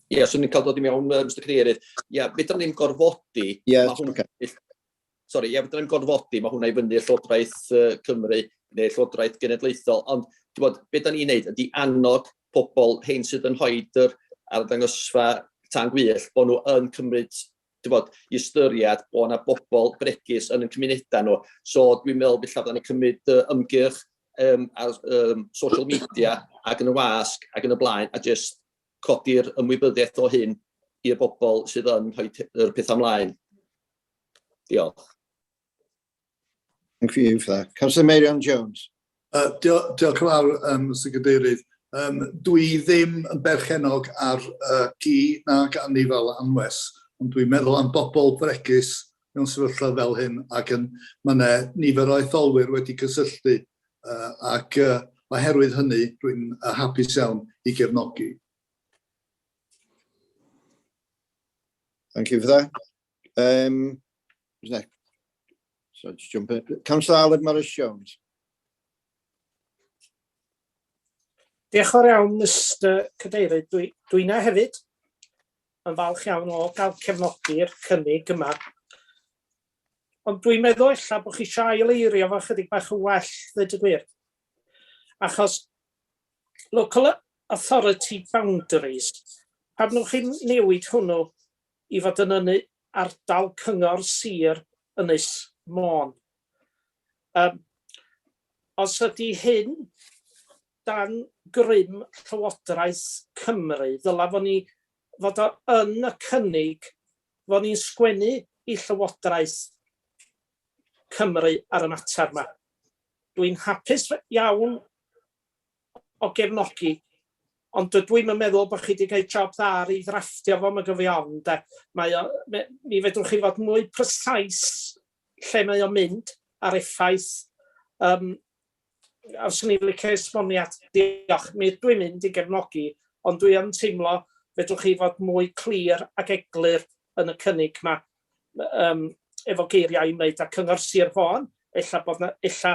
Ie, yeah, swn i'n cael dod i mewn, Mr Cadeirydd. Ie, yeah, fedra ni'n gorfodi. Ie, yeah, okay. Sorry, ie, fedra ni'n gorfodi, mae hwnna i fyny Llywodraeth Cymru neu Llywodraeth Genedlaethol, ond ti'n bod, be da ni'n neud ydy annog pobl hein sydd yn rhoid yr arddangosfa tân gwyllt, bod nhw yn cymryd, ti'n bod, i ystyried bod yna bobl bregus yn y cymunedau nhw. So dwi'n meddwl felly fyddan ni'n cymryd ymgyrch ar social media ac yn y wasg ac yn y blaen, a just codi'r ymwybyddiaeth o hyn i'r bobl sydd yn rhoi yr pethau ymlaen. Diolch. Thank you for that. Councillor Meirion Jones. Diolch yn fawr, Mr Cadeirydd. Dwi ddim yn berchenog ar gi nag anifail anwes, ond dwi'n meddwl am bobl bregus mewn sefyllfa fel hyn, ac yn, mae yna nifer o etholwyr wedi cysylltu, ac oherwydd hynny, dwi'n hapus iawn i gefnogi. Thank you for that. Who's next? So just jump in. Councillor Aled Morris Jones. Diolch yn fawr iawn, Mr Cadeirydd. Dwi na hefyd yn falch iawn o gael cefnogi'r cynnig yma. Ond dwi'n meddwl ella bod chi eisiau ail-eirio fo chydig bach yn well, ddweud y gwir. Achos local authority boundaries, pam wnewch chi newid hwnnw i fod yn ynny ardal cyngor sir Ynys Môn? Os ydy hyn dan grym Llywodraeth Cymru, ddyla fod ni fod o yn y cynnig fod ni'n sgwennu i Llywodraeth Cymru ar y mater yma. Dwi'n hapus iawn o gefnogi, ond dydw i'm yn meddwl bod chi wedi gwneud job dda ar ei ddrafftio fo, mae gyda ofn, de. Mae o, mi fedrwch chi fod mwy precise lle mae o'n mynd a'r effaith. Os o'n i'n licio esboniad, diolch. Mi ydw i'n mynd i gefnogi, ond dwi yn teimlo fedrwch chi fod mwy clir ac eglur yn y cynnig yma, efo geiriau i wneud â Cyngor Sir Fôn, ella bod na, ella,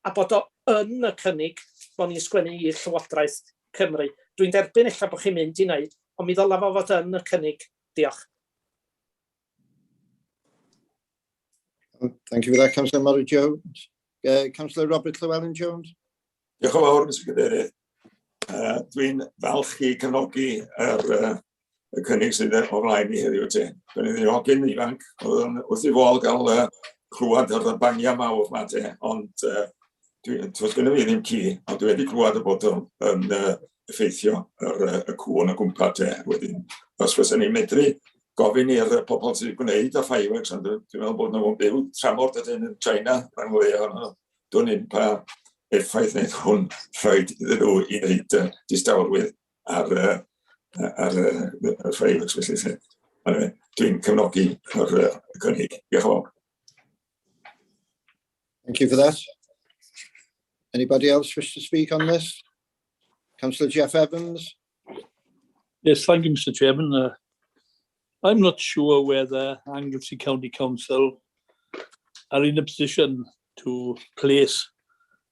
a bod o yn y cynnig bod ni'n sgwennu i Llywodraeth Cymru. Dwi'n derbyn ella bod chi'n mynd i wneud, ond mi ddylai fo fod yn y cynnig. Diolch. Thank you for that, Councillor Murray Jones. Councillor Robert Llewellyn Jones. Diolch yn fawr, Mr Cadeirydd. Dwi'n falch i cefnogi y cynnig sydd o flaen i heddiw te. Dwi'n ei hogyn ifanc, oedd yn wrth ei fodd gael clywed yr bangiau mawr ma te, ond does gynno fi ddim ci, ond dwi wedi clywed y bod o'n effeithio ar y cŵn o gwmpas te. Wedyn, os fysa ni'n medru gofyn i'r pobl sydd wedi gwneud y fireworks, ond dwi'n meddwl bod nhw'n byw tramor dydyn yn China, rhan fwyaf ohonyn nhw. Dwn i'm pa effaith wneud hwn rhaid iddyn nhw i wneud distawrwydd ar y fireworks felly. Anyway, dwi'n cefnogi yr cynnig. Diolch yn fawr. Thank you for that. Anybody else wish to speak on this? Councillor Jeff Evans. Yes, thank you, Mr Chairman. I'm not sure whether Anglesey County Council are in a position to place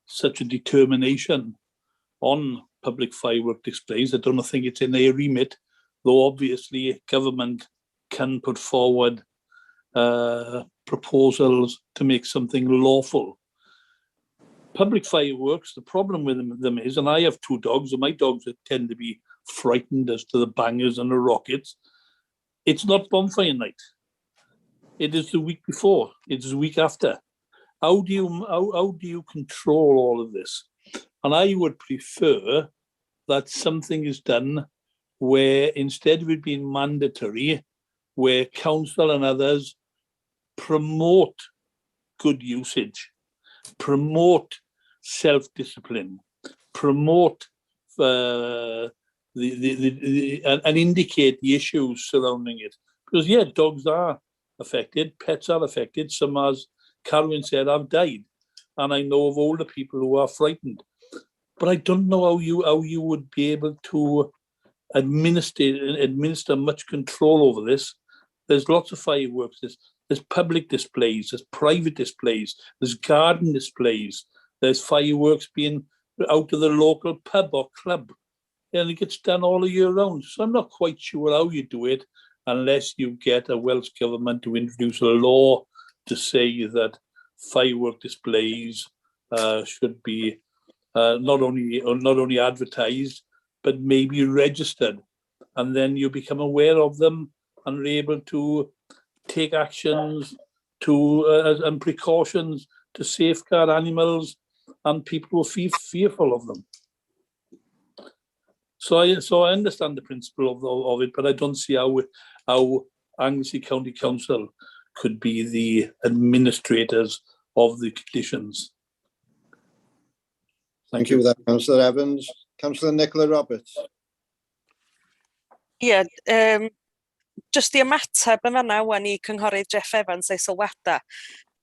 such a determination on public firework displays. I don't think it's in their remit, though obviously government can put forward proposals to make something lawful. Public fireworks, the problem with them is, and I have two dogs, and my dogs tend to be frightened as to the bangers and the rockets. It's not bonfire night. It is the week before. It is the week after. How do you control all of this? And I would prefer that something is done where instead of it being mandatory, where council and others promote good usage, promote self-discipline, promote the and indicate the issues surrounding it. Because yeah, dogs are affected, pets are affected. Some, as Carwyn said, have died, and I know of older people who are frightened. But I don't know how you would be able to administer much control over this. There's lots of fireworks. There's public displays. There's private displays. There's garden displays. There's fireworks being out of the local pub or club, and it gets done all the year round. So I'm not quite sure how you do it unless you get a Welsh government to introduce a law to say that firework displays should be not only advertised but maybe registered, and then you become aware of them and are able to take actions to and precautions to safeguard animals. and people were fearful of them. So I understand the principle of it, but I don't see how Anglesey County Council could be the administrators of the conditions. Thank you for that, Councillor Evans. Councillor Nicola Roberts. Ie, yeah, jyst i ymateb yn fanna wan i Cynghorydd Jeff Evans a'i sylwada.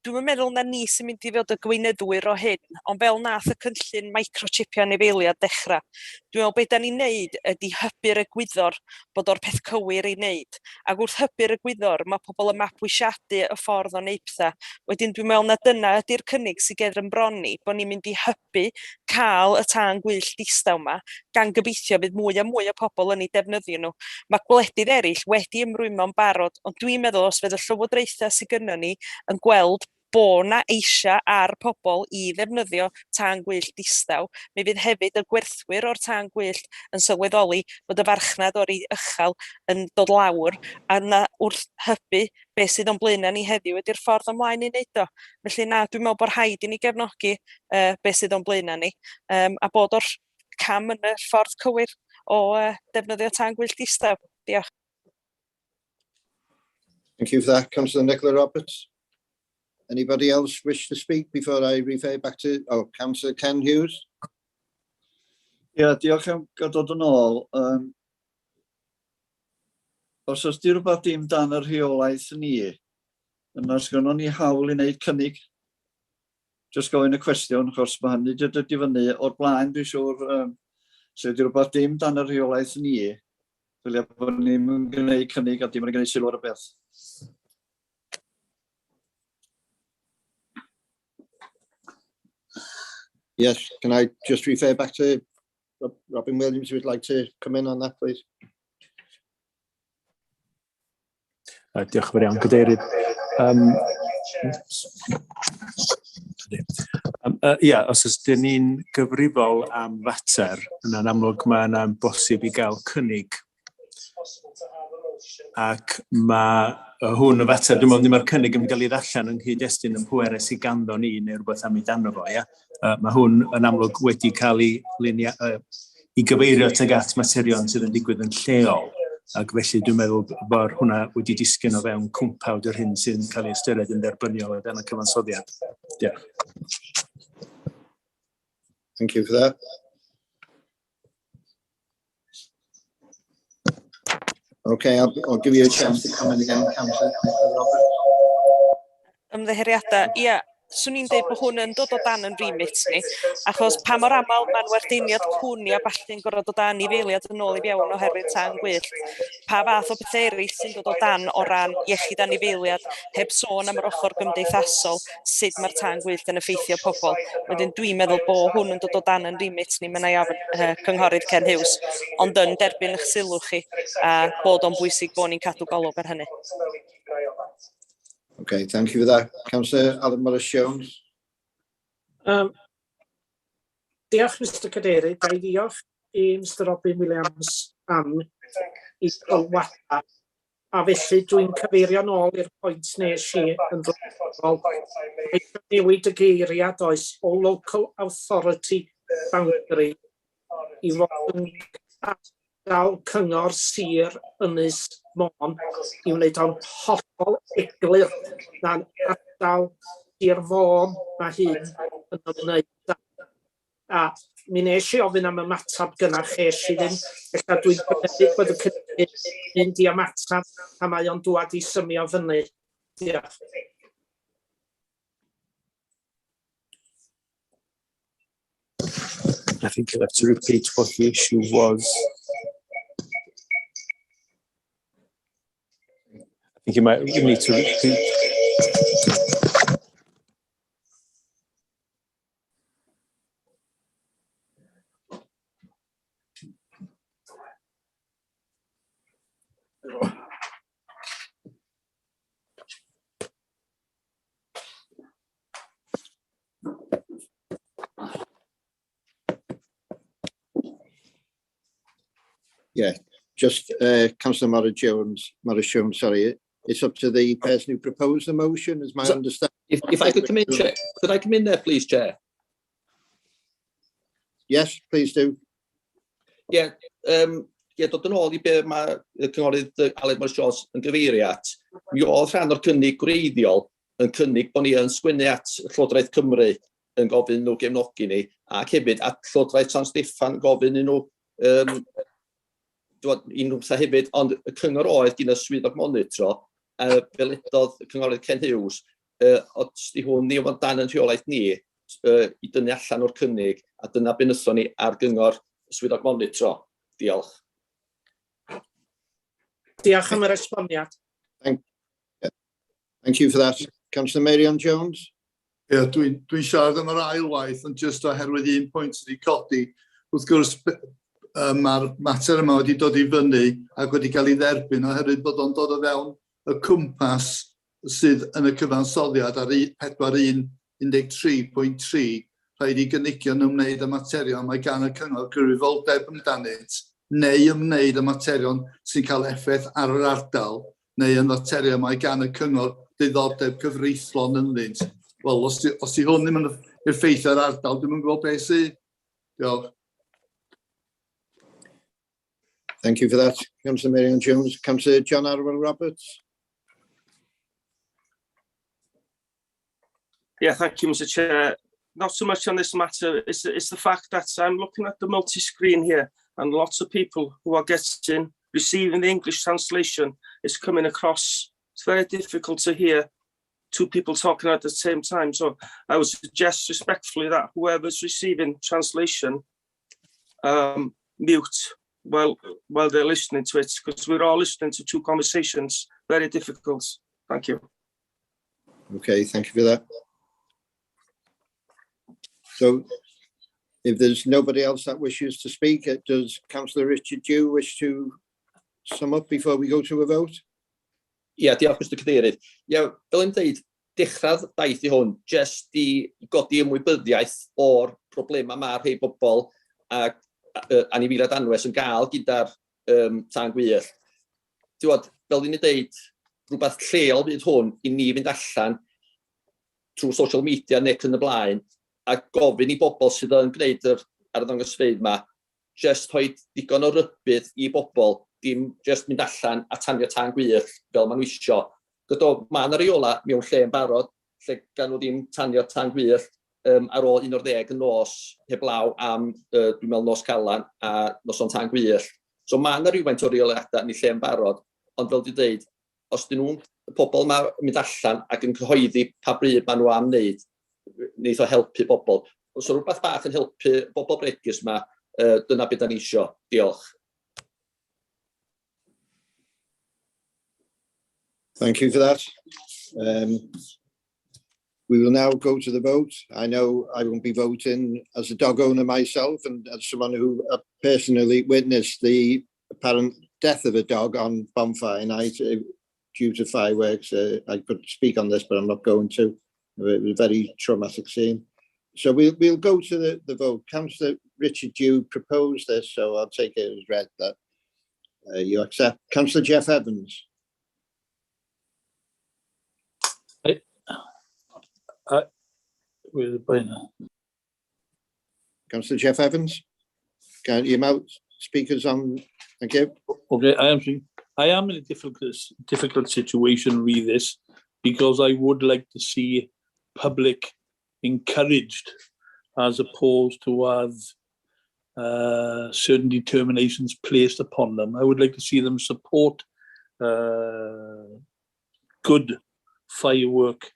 Dwi'm yn meddwl na ni sy'n mynd i fod y gweinyddwyr o hyn, ond fel nath y cynllun microchipio anifeiliad dechrau, dwi'n meddwl beth da ni'n neud ydy hybu'r egwyddor bod o'r peth cywir i wneud. Ac wrth hybu'r egwyddor, mae pobl yn mabwysiadu y ffordd o wneud pethau. Wedyn dwi'n meddwl na dyna ydy'r cynnig sydd ger yn bron ni, bod ni'n mynd i hybu cael y tân gwyllt distaw yma, gan gobeithio fydd mwy a mwy o pobl yn eu defnyddio nhw. Mae gwledydd eraill wedi ymrwymo'n barod, ond dwi'n meddwl os fydd y llywodraethau sydd gynnon ni yn gweld bo 'na eisiau ar pobl i ddefnyddio tân gwyllt distaw, mi fydd hefyd y gwerthwyr o'r tân gwyllt yn sylweddoli bod y farchnad o'r uchel yn dod lawr, a na wrth hybu beth sydd o'n blaenau ni heddiw ydy'r ffordd ymlaen i wneud o. Felly na, dwi'n meddwl bod rhaid i ni gefnogi beth sydd o'n blaenau ni, a bod o'r cam yn y ffordd cywir o defnyddio tân gwyllt distaw. Diolch. Thank you for that, Councillor Nicola Roberts. Anybody else wish to speak before I refer back to Councillor Ken Hughes? Ie, yeah, diolch am gael dod yn ôl. Os oes di rhywbeth dim dan y rheolaeth ni, yna sgynnon ni hawl i wneud cynnig. Just gofyn y cwestiwn, achos mae hynny wedi dod i fyny o'r blaen, dwi'n siŵr, lle di rhywbeth dim dan y rheolaeth ni, dylia bod ni'n gwneud cynnig a dim yn gwneud sylw ar y beth. Yes, can I just refer back to Robin Williams, who would like to come in on that, please? Diolch yn fawr iawn, Cadeirydd. Ia, os ydyn ni'n gyfrifol am fater, yna'n amlwg mae yna'n bosib i gael cynnig. Ac mae hwn yn fater, dwi'n meddwl, mae'r cynnig yn cael ei ddarllen yng nghyd-destun y pwerau sydd ganddo ni neu rhywbeth am amdano fo, ia? Mae hwn yn amlwg wedi cael ei lunia, i gyfeirio tuag at materion sydd yn digwydd yn lleol, ac felly dwi'n meddwl bod hwnna wedi disgyn o fewn cwmpawd yr hyn sydd yn cael ei ystyried yn dderbyniol o dan y cyfansoddiad. Diolch. Thank you for that. Okay, I'll give you a chance to come in again, Councillor Roberts. Ymddiheuriadau. Ia, swn i'n deud bod hwn yn dod o dan yn remit ni, achos pa mor aml mae'n wardeiniad cwn i a ballu'n gorfod dod â anifeiliaid yn ôl i fewn oherwydd tân gwyllt. Pa fath o bethau eraill sy'n dod o dan o ran iechyd anifeiliaid, heb sôn am yr ochr gymdeithasol, sut mae'r tân gwyllt yn effeithio pobl. Wedyn dwi'n meddwl bod hwn yn dod o dan yn remit ni, mae'n iawn, Cynghorydd Ken Hughes, ond yn derbyn eich sylw chi, a bod o'n bwysig bod ni'n cadw golwg ar hynny. Okay, thank you for that. Councillor Alan Morris Jones. Diolch, Mr Cadeirydd. Ga i ddiolch i Mr Robin Williams am ei sylwadau. A felly dwi'n cyfeirio nôl i'r pwynt nes i yn flaenorol. Mae newid y geiriad oes o local authority boundary i fod yn ardal cyngor sir Ynys Môn i wneud o'n hollol eglur na'n ardal Sir Fôn mae hyn yn ymwneud â. A mi nes i ofyn am ymateb gynna, ches i ddim. Ella dwi'n credu bod y cynnig mynd i ymateb a mae o'n dŵad i symio fyny. Diolch. I think you'll have to repeat what the issue was. I think you might you need to repeat. Yeah, just Councillor Morris Jones, sorry. It's up to the person who proposed the motion, is my understanding. If I could come in, Chair, could I come in there, please, Chair? Yes, please do. Ie, yeah, ie, dod yn ôl i be mae y cynghorydd Aled Morris Jones yn gyfeirio at, mi oedd rhan o'r cynnig gwreiddiol yn cynnig bod ni yn sgwennu at Llywodraeth Cymru yn gofyn nhw gefnogi ni, ac hefyd at Llywodraeth San Steffan gofyn i nhw dwad, i nhw hefyd, ond y cyngor oedd gyda swyddog monitro, fel edodd y cynghorydd Ken Hughes, os di hwn ddim o dan yn rheolaeth ni, i dynnu allan o'r cynnig, a dyna be wnaethon ni ar gyngor swyddog monitro. Diolch. Diolch am yr esboniad. Thank you for that. Councillor Meirion Jones? Ie, yeah, dwi'n dwi siarad am yr ail waith, ond jyst oherwydd un pwynt sydd wedi codi. Wrth gwrs, mae'r mater yma wedi dod i fyny ac wedi cael ei dderbyn oherwydd bod o'n dod o fewn y cwmpas sydd yn y cyfansoddiad ar 4.1.13.3, rhaid i gynigion ymwneud â materion mae gan y cyngor gyfrifoldeb amdanynt neu ymwneud â materion sy'n cael effaith ar yr ardal neu yn faterion mae gan y cyngor diddordeb cyfreithlon ynddynt. Wel, os di, os di hwn ddim yn effeithio ar ardal, dwi'm yn gwybod beth sydd. Diolch. Thank you for that, Councillor Meirion Jones. Councillor John Arwel Roberts. Yeah, thank you, Mr Chair. Not so much on this matter, it's the fact that I'm looking at the multi-screen here and lots of people who are receiving the English translation is coming across. It's very difficult to hear two people talking at the same time. So I would suggest respectfully that whoever's receiving translation mute while they're listening to it, because we're all listening to two conversations. Very difficult. Thank you. Okay, thank you for that. So if there's nobody else that wishes to speak, does Councillor Richard Dew wish to sum up before we go to a vote? Ie, yeah, diolch, Mr Cadeirydd. Ie, yeah, fel yn dweud, dechrau'r daith i hwn, jyst i godi ymwybyddiaeth o'r problemau mae rhai bobl a anifeiliaid anwes yn gael gyda'r tân gwyllt. Ti'n fel ni'n dweud, rhywbeth lleol fydd hwn i ni fynd allan trwy social media neu yn y blaen a gofyn i bobl sydd yn gwneud yr arddangosfeydd yma just rhoi digon o rybudd i bobl, dim just mynd allan a tanio tân gwyllt fel maen nhw isio. Gyda mae yna reola mewn lle yn barod, lle gan nhw ddim tanio tân gwyllt ar ôl 11 y nos heblaw am, dwi'n meddwl, nos Calan a noson tân gwyllt. So mae yna rhywfaint o reoliadau yn ei lle yn barod, ond fel dwi'n dweud, os dyn nhw'n, y pobl yma yn mynd allan ac yn cyhoeddi pa bryd maen nhw am wneud, wneith o helpu bobl. Os o rhywbeth bach yn helpu bobl bregus yma, dyna beth da ni isio. Diolch. Thank you for that. We will now go to the vote. I know I won't be voting as a dog owner myself and as someone who personally witnessed the apparent death of a dog on bonfire night due to fireworks. I could speak on this, but I'm not going to. It was a very traumatic scene. So we'll go to the vote. Councillor Richard Dew proposed this, so I'll take it as read that you accept. Councillor Jeff Evans. Councillor Jeff Evans, can you mount speakers on? Thank you. Okay, I am in a difficult situation with this, because I would like to see public encouraged as opposed to have certain determinations placed upon them. I would like to see them support good firework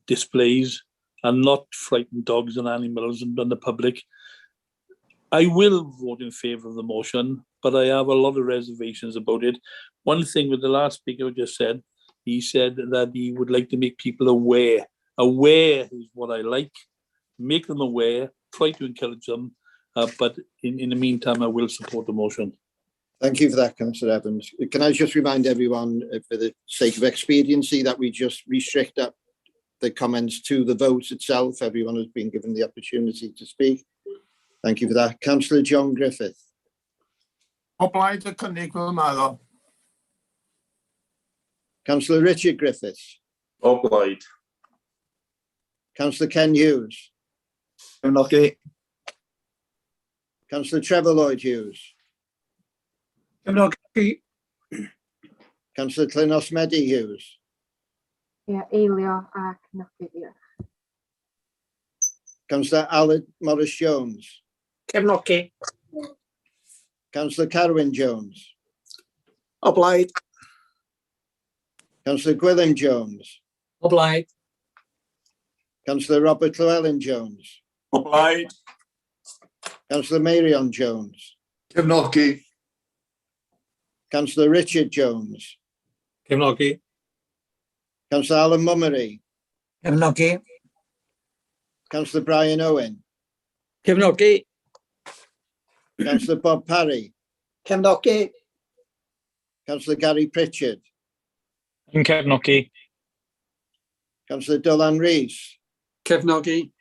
displays and not frighten dogs and animals and the public. I will vote in favour of the motion, but I have a lot of reservations about it. One thing with the last speaker just said, he said that he would like to make people aware. Aware is what I like. Make them aware, try to encourage them, but in the meantime, I will support the motion. Thank you for that, Councillor Evans. Can I just remind everyone, for the sake of expediency, that we just restrict that the comments to the vote itself. Everyone has been given the opportunity to speak. Thank you for that. Councillor John Griffith. O blaid y cynnig fel yma ddo. Councillor Richard Griffiths. O blaid. Councillor Ken Hughes. Cefnogi. Councillor Trevor Lloyd Hughes. Cefnogi. Councillor Llinos Medi Hughes. Ia, eilio a cefnogi, diolch. Councillor Aled Morris Jones. Cefnogi. Councillor Carwyn Jones. O blaid. Councillor Gwilym Jones. O blaid. Councillor Robert Llewellyn Jones. O blaid. Councillor Meirion Jones. Cefnogi. Councillor Richard Jones. Cefnogi. Councillor Alan Mummery. Cefnogi. Councillor Brian Owen. Cefnogi. Councillor Bob Parry. Cefnogi. Councillor Gary Pritchard. Yn cefnogi. Councillor Dylan Rees. Cefnogi.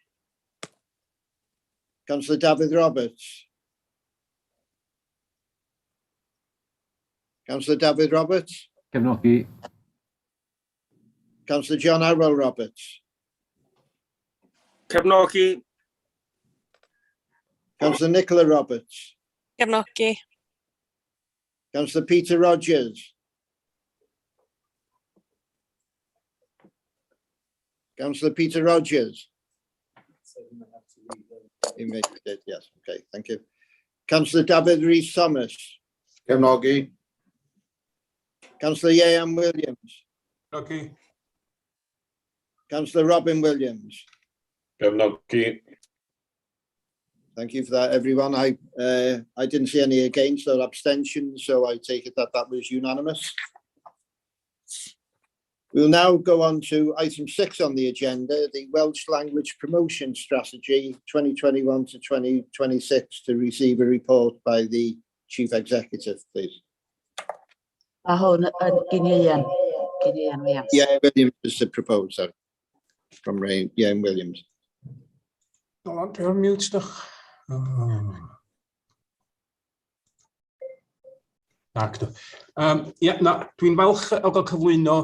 Councillor Dafydd Roberts. Councillor Dafydd Roberts. Cefnogi. Councillor John Arwel Roberts. Cefnogi. Councillor Nicola Roberts. Cefnogi. Councillor Peter Rogers. Councillor Peter Rogers. He made it, yes, okay, thank you. Councillor Dafydd Rhys Thomas. Cefnogi. Councillor Ieuan Williams. Cefnogi. Councillor Robin Williams. Cefnogi. Thank you for that, everyone. I I didn't see any against or abstentions, so I take it that that was unanimous. We'll now go on to item 6 on the agenda, the Welsh Language Promotion Strategy 2021 to 2026, to receive a report by the Chief Executive, please. Mae hwn yn gyn Ieuan. Gyn Ieuan Williams. Ieuan Williams is the proposer from Ray, Ieuan Williams. Dylan, ti ar mute, dych? Oh. Nac dw. Ia, na, dwi'n falch o gael cyflwyno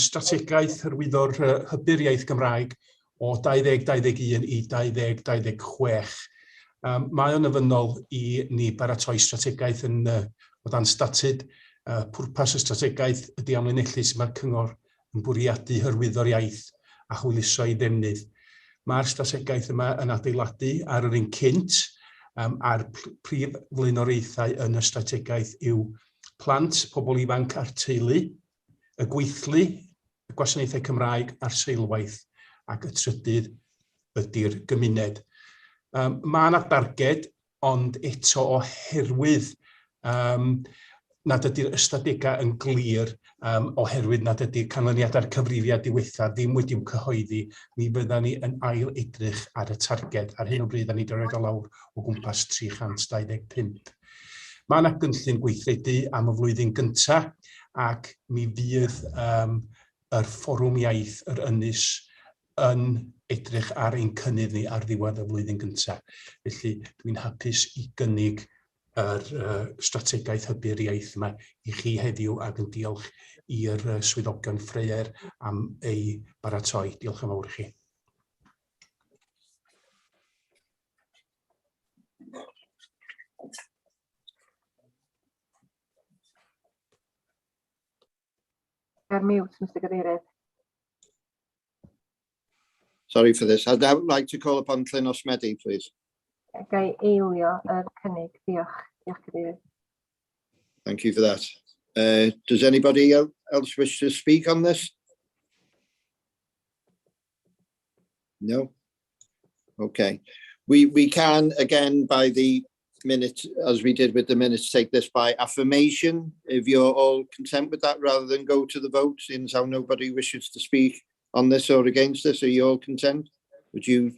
strategaeth hyrwyddo'r hybu'r iaith Gymraeg o 2021 i 2026. Mae o'n ofynnol i ni baratoi strategaeth yn, o dan statud. Pwrpas y strategaeth ydy amlinellu sut mae'r cyngor yn bwriadu hyrwyddo'r iaith a hwyluso ei ddefnydd. Mae'r strategaeth yma yn adeiladu ar yr un cynt, a'r prif flaenoriaethau yn y strategaeth yw plant, pobl ifanc a'r teulu, y gweithlu, y gwasanaethau Cymraeg a'r seilwaith, ac y trydydd ydy'r gymuned. Mae yna darged, ond eto oherwydd nad ydy'r ystadegau yn glir, oherwydd nad ydy'r canlyniadau'r cyfrifiad diwetha ddim wedi'w cyhoeddi, mi fyddan ni yn ail edrych ar y targed. Ar hyn o bryd, da ni wedi rhoi o lawr o gwmpas 325. Mae yna gynllun gweithredu am y flwyddyn gyntaf, ac mi fydd yr fforwm iaith yr ynys yn edrych ar ein cynnydd ni ar ddiwedd y flwyddyn gyntaf. Felly dwi'n hapus i gynnig yr strategaeth hybu'r iaith yma i chi heddiw ac yn diolch i'r swyddogion Ffreier am ei baratoi. Diolch yn fawr i chi. Ar mute, Mr Cadeirydd. Sorry for this. I'd now like to call upon Llinos Medi, please. Ga i eilio yr cynnig. Diolch. Diolch, Cadeirydd. Thank you for that. Does anybody else wish to speak on this? No? Okay. We can, again, by the minute, as we did with the minutes, take this by affirmation, if you're all content with that, rather than go to the vote, seeing as how nobody wishes to speak on this or against this. Are you all content? Would you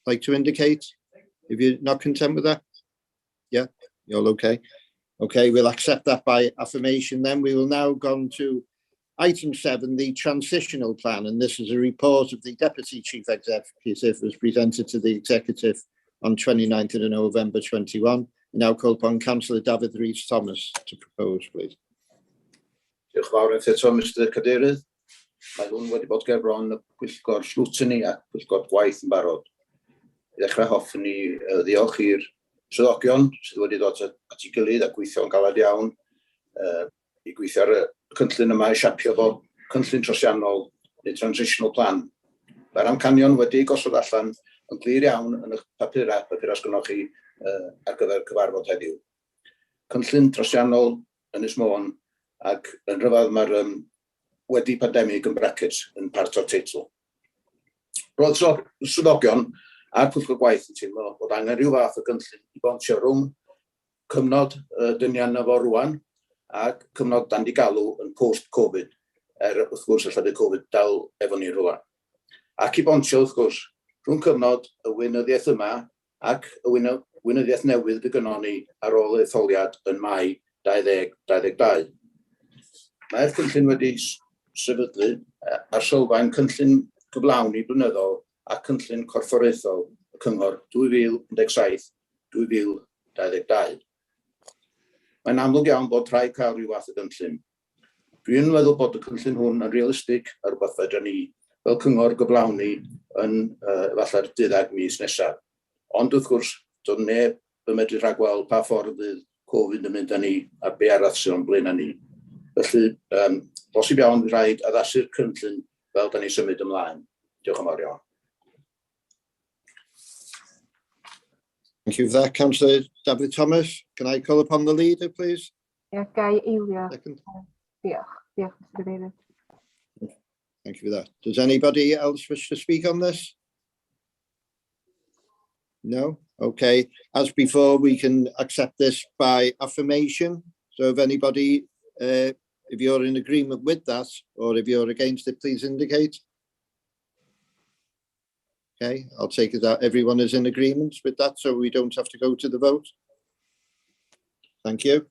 like to indicate if you're not content with that? Yeah, you're all okay. Okay, we'll accept that by affirmation then. We will now go on to item 7, the transitional plan, and this is a report of the Deputy Chief Executive was presented to the Executive on 29th of November 21. I now call upon Councillor Dafydd Rhys Thomas to propose, please. Diolch yn fawr eto, Mr Cadeirydd. Mae hwn wedi bod gerbron y pwyllgor scrutiny a pwyllgor gwaith yn barod. I ddechrau hoffwn i ddiolch i'r Swyddogion sydd wedi dod at ei gilydd a gweithio'n galed iawn i gweithio ar y cynllun yma i siapio fo cynllun trosiannol neu transitional plan. Mae'r amcanion wedi eu gosod allan yn glir iawn yn eich papurau, papurau sgynnoch chi ar gyfer cyfarfod heddiw. Cynllun trosiannol Ynys Môn ac yn rhyfedd mae'r um, wedi pandemig yn brackets yn part o'r teitl. Roedd swyddogion a'r pwyllgor gwaith yn teimlo bod angen rhyw fath o gynllun i bontio rhwng cyfnod y dynion na fo rwan ac cyfnod dan di galw yn post-Covid, er wrth gwrs ella bydd Covid dal efo ni rwan. Ac i bontio wrth gwrs rhwng cyfnod y weinyddiaeth yma ac y weinyddiaeth newydd fydd gynnon ni ar ôl y etholiad yn Mai 2022. Mae'r cynllun wedi sefydlu ar sylfaen cynllun cyflawni blynyddol a cynllun corfforaethol y Cyngor 2017-2022. Mae'n amlwg iawn bod rhaid cael rhyw fath o gynllun. Dwi'n meddwl bod y cynllun hwn yn realistig a rhywbeth fedra ni fel cyngor gyflawni yn efallai'r deuddeg mis nesaf. Ond wrth gwrs, doedd neb yn medru rhagweld pa ffordd fydd Covid yn mynd â ni a be arall sydd o'n blaenau ni. Felly, um, bosib iawn fydd rhaid addasu'r cynllun fel da ni symud ymlaen. Diolch yn fawr iawn. Thank you for that, Councillor David Thomas. Can I call upon the leader, please? Ie, ga i eilio. Second. Diolch. Diolch, Mr Cadeirydd. Thank you for that. Does anybody else wish to speak on this? No? Okay. As before, we can accept this by affirmation. So if anybody, if you're in agreement with that, or if you're against it, please indicate. Okay, I'll take it that everyone is in agreement with that, so we don't have to go to the vote. Thank you.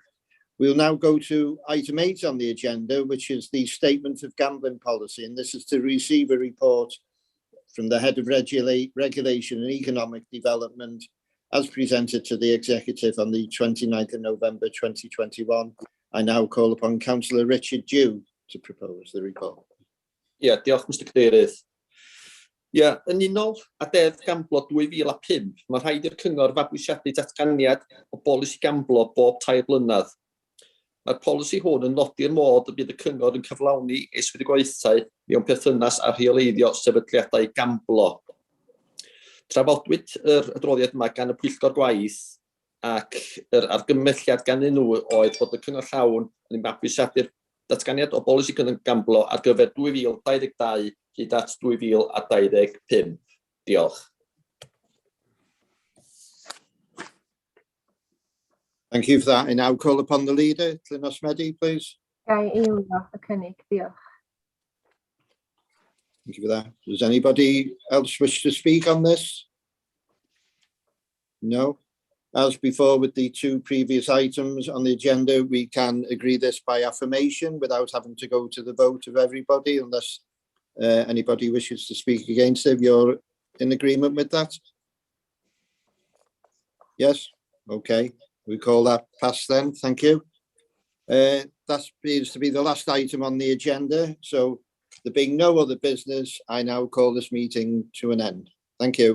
We'll now go to item 8 on the agenda, which is the statement of gambling policy. And this is to receive a report from the Head of Regulation and Economic Development as presented to the Executive on the 29th of November 2021. I now call upon Councillor Richard Dew to propose the report. Ie, yeah, diolch Mr Cadeirydd. Ie, yeah, yn unol â Deddf Gamblo 2005, mae rhaid i'r Cyngor fabwysiadu datganiad o bolisi gamblo bob 3 blynedd. Mae'r polisi hwn yn nodi'r modd y bydd y Cyngor yn cyflawni ei swyddogaethau mewn perthynas â rheoleiddio sefydliadau gamblo. Trafodwyd yr adroddiad yma gan y Pwyllgor Gwaith ac yr argymhelliad ganddyn nhw oedd bod y Cyngor llawn yn mabwysiadu'r datganiad o bolisi cyngor gamblo ar gyfer 2022 hyd at 2025. Diolch. Thank you for that. I now call upon the leader, Llinos Medi, please. Ga i eilio y cynnig, diolch. Thank you for that. Does anybody else wish to speak on this? No? As before with the two previous items on the agenda, we can agree this by affirmation without having to go to the vote of everybody, unless anybody wishes to speak against it. You're in agreement with that? Yes? Okay. We call that passed then. Thank you. That appears to be the last item on the agenda. So there being no other business, I now call this meeting to an end. Thank you.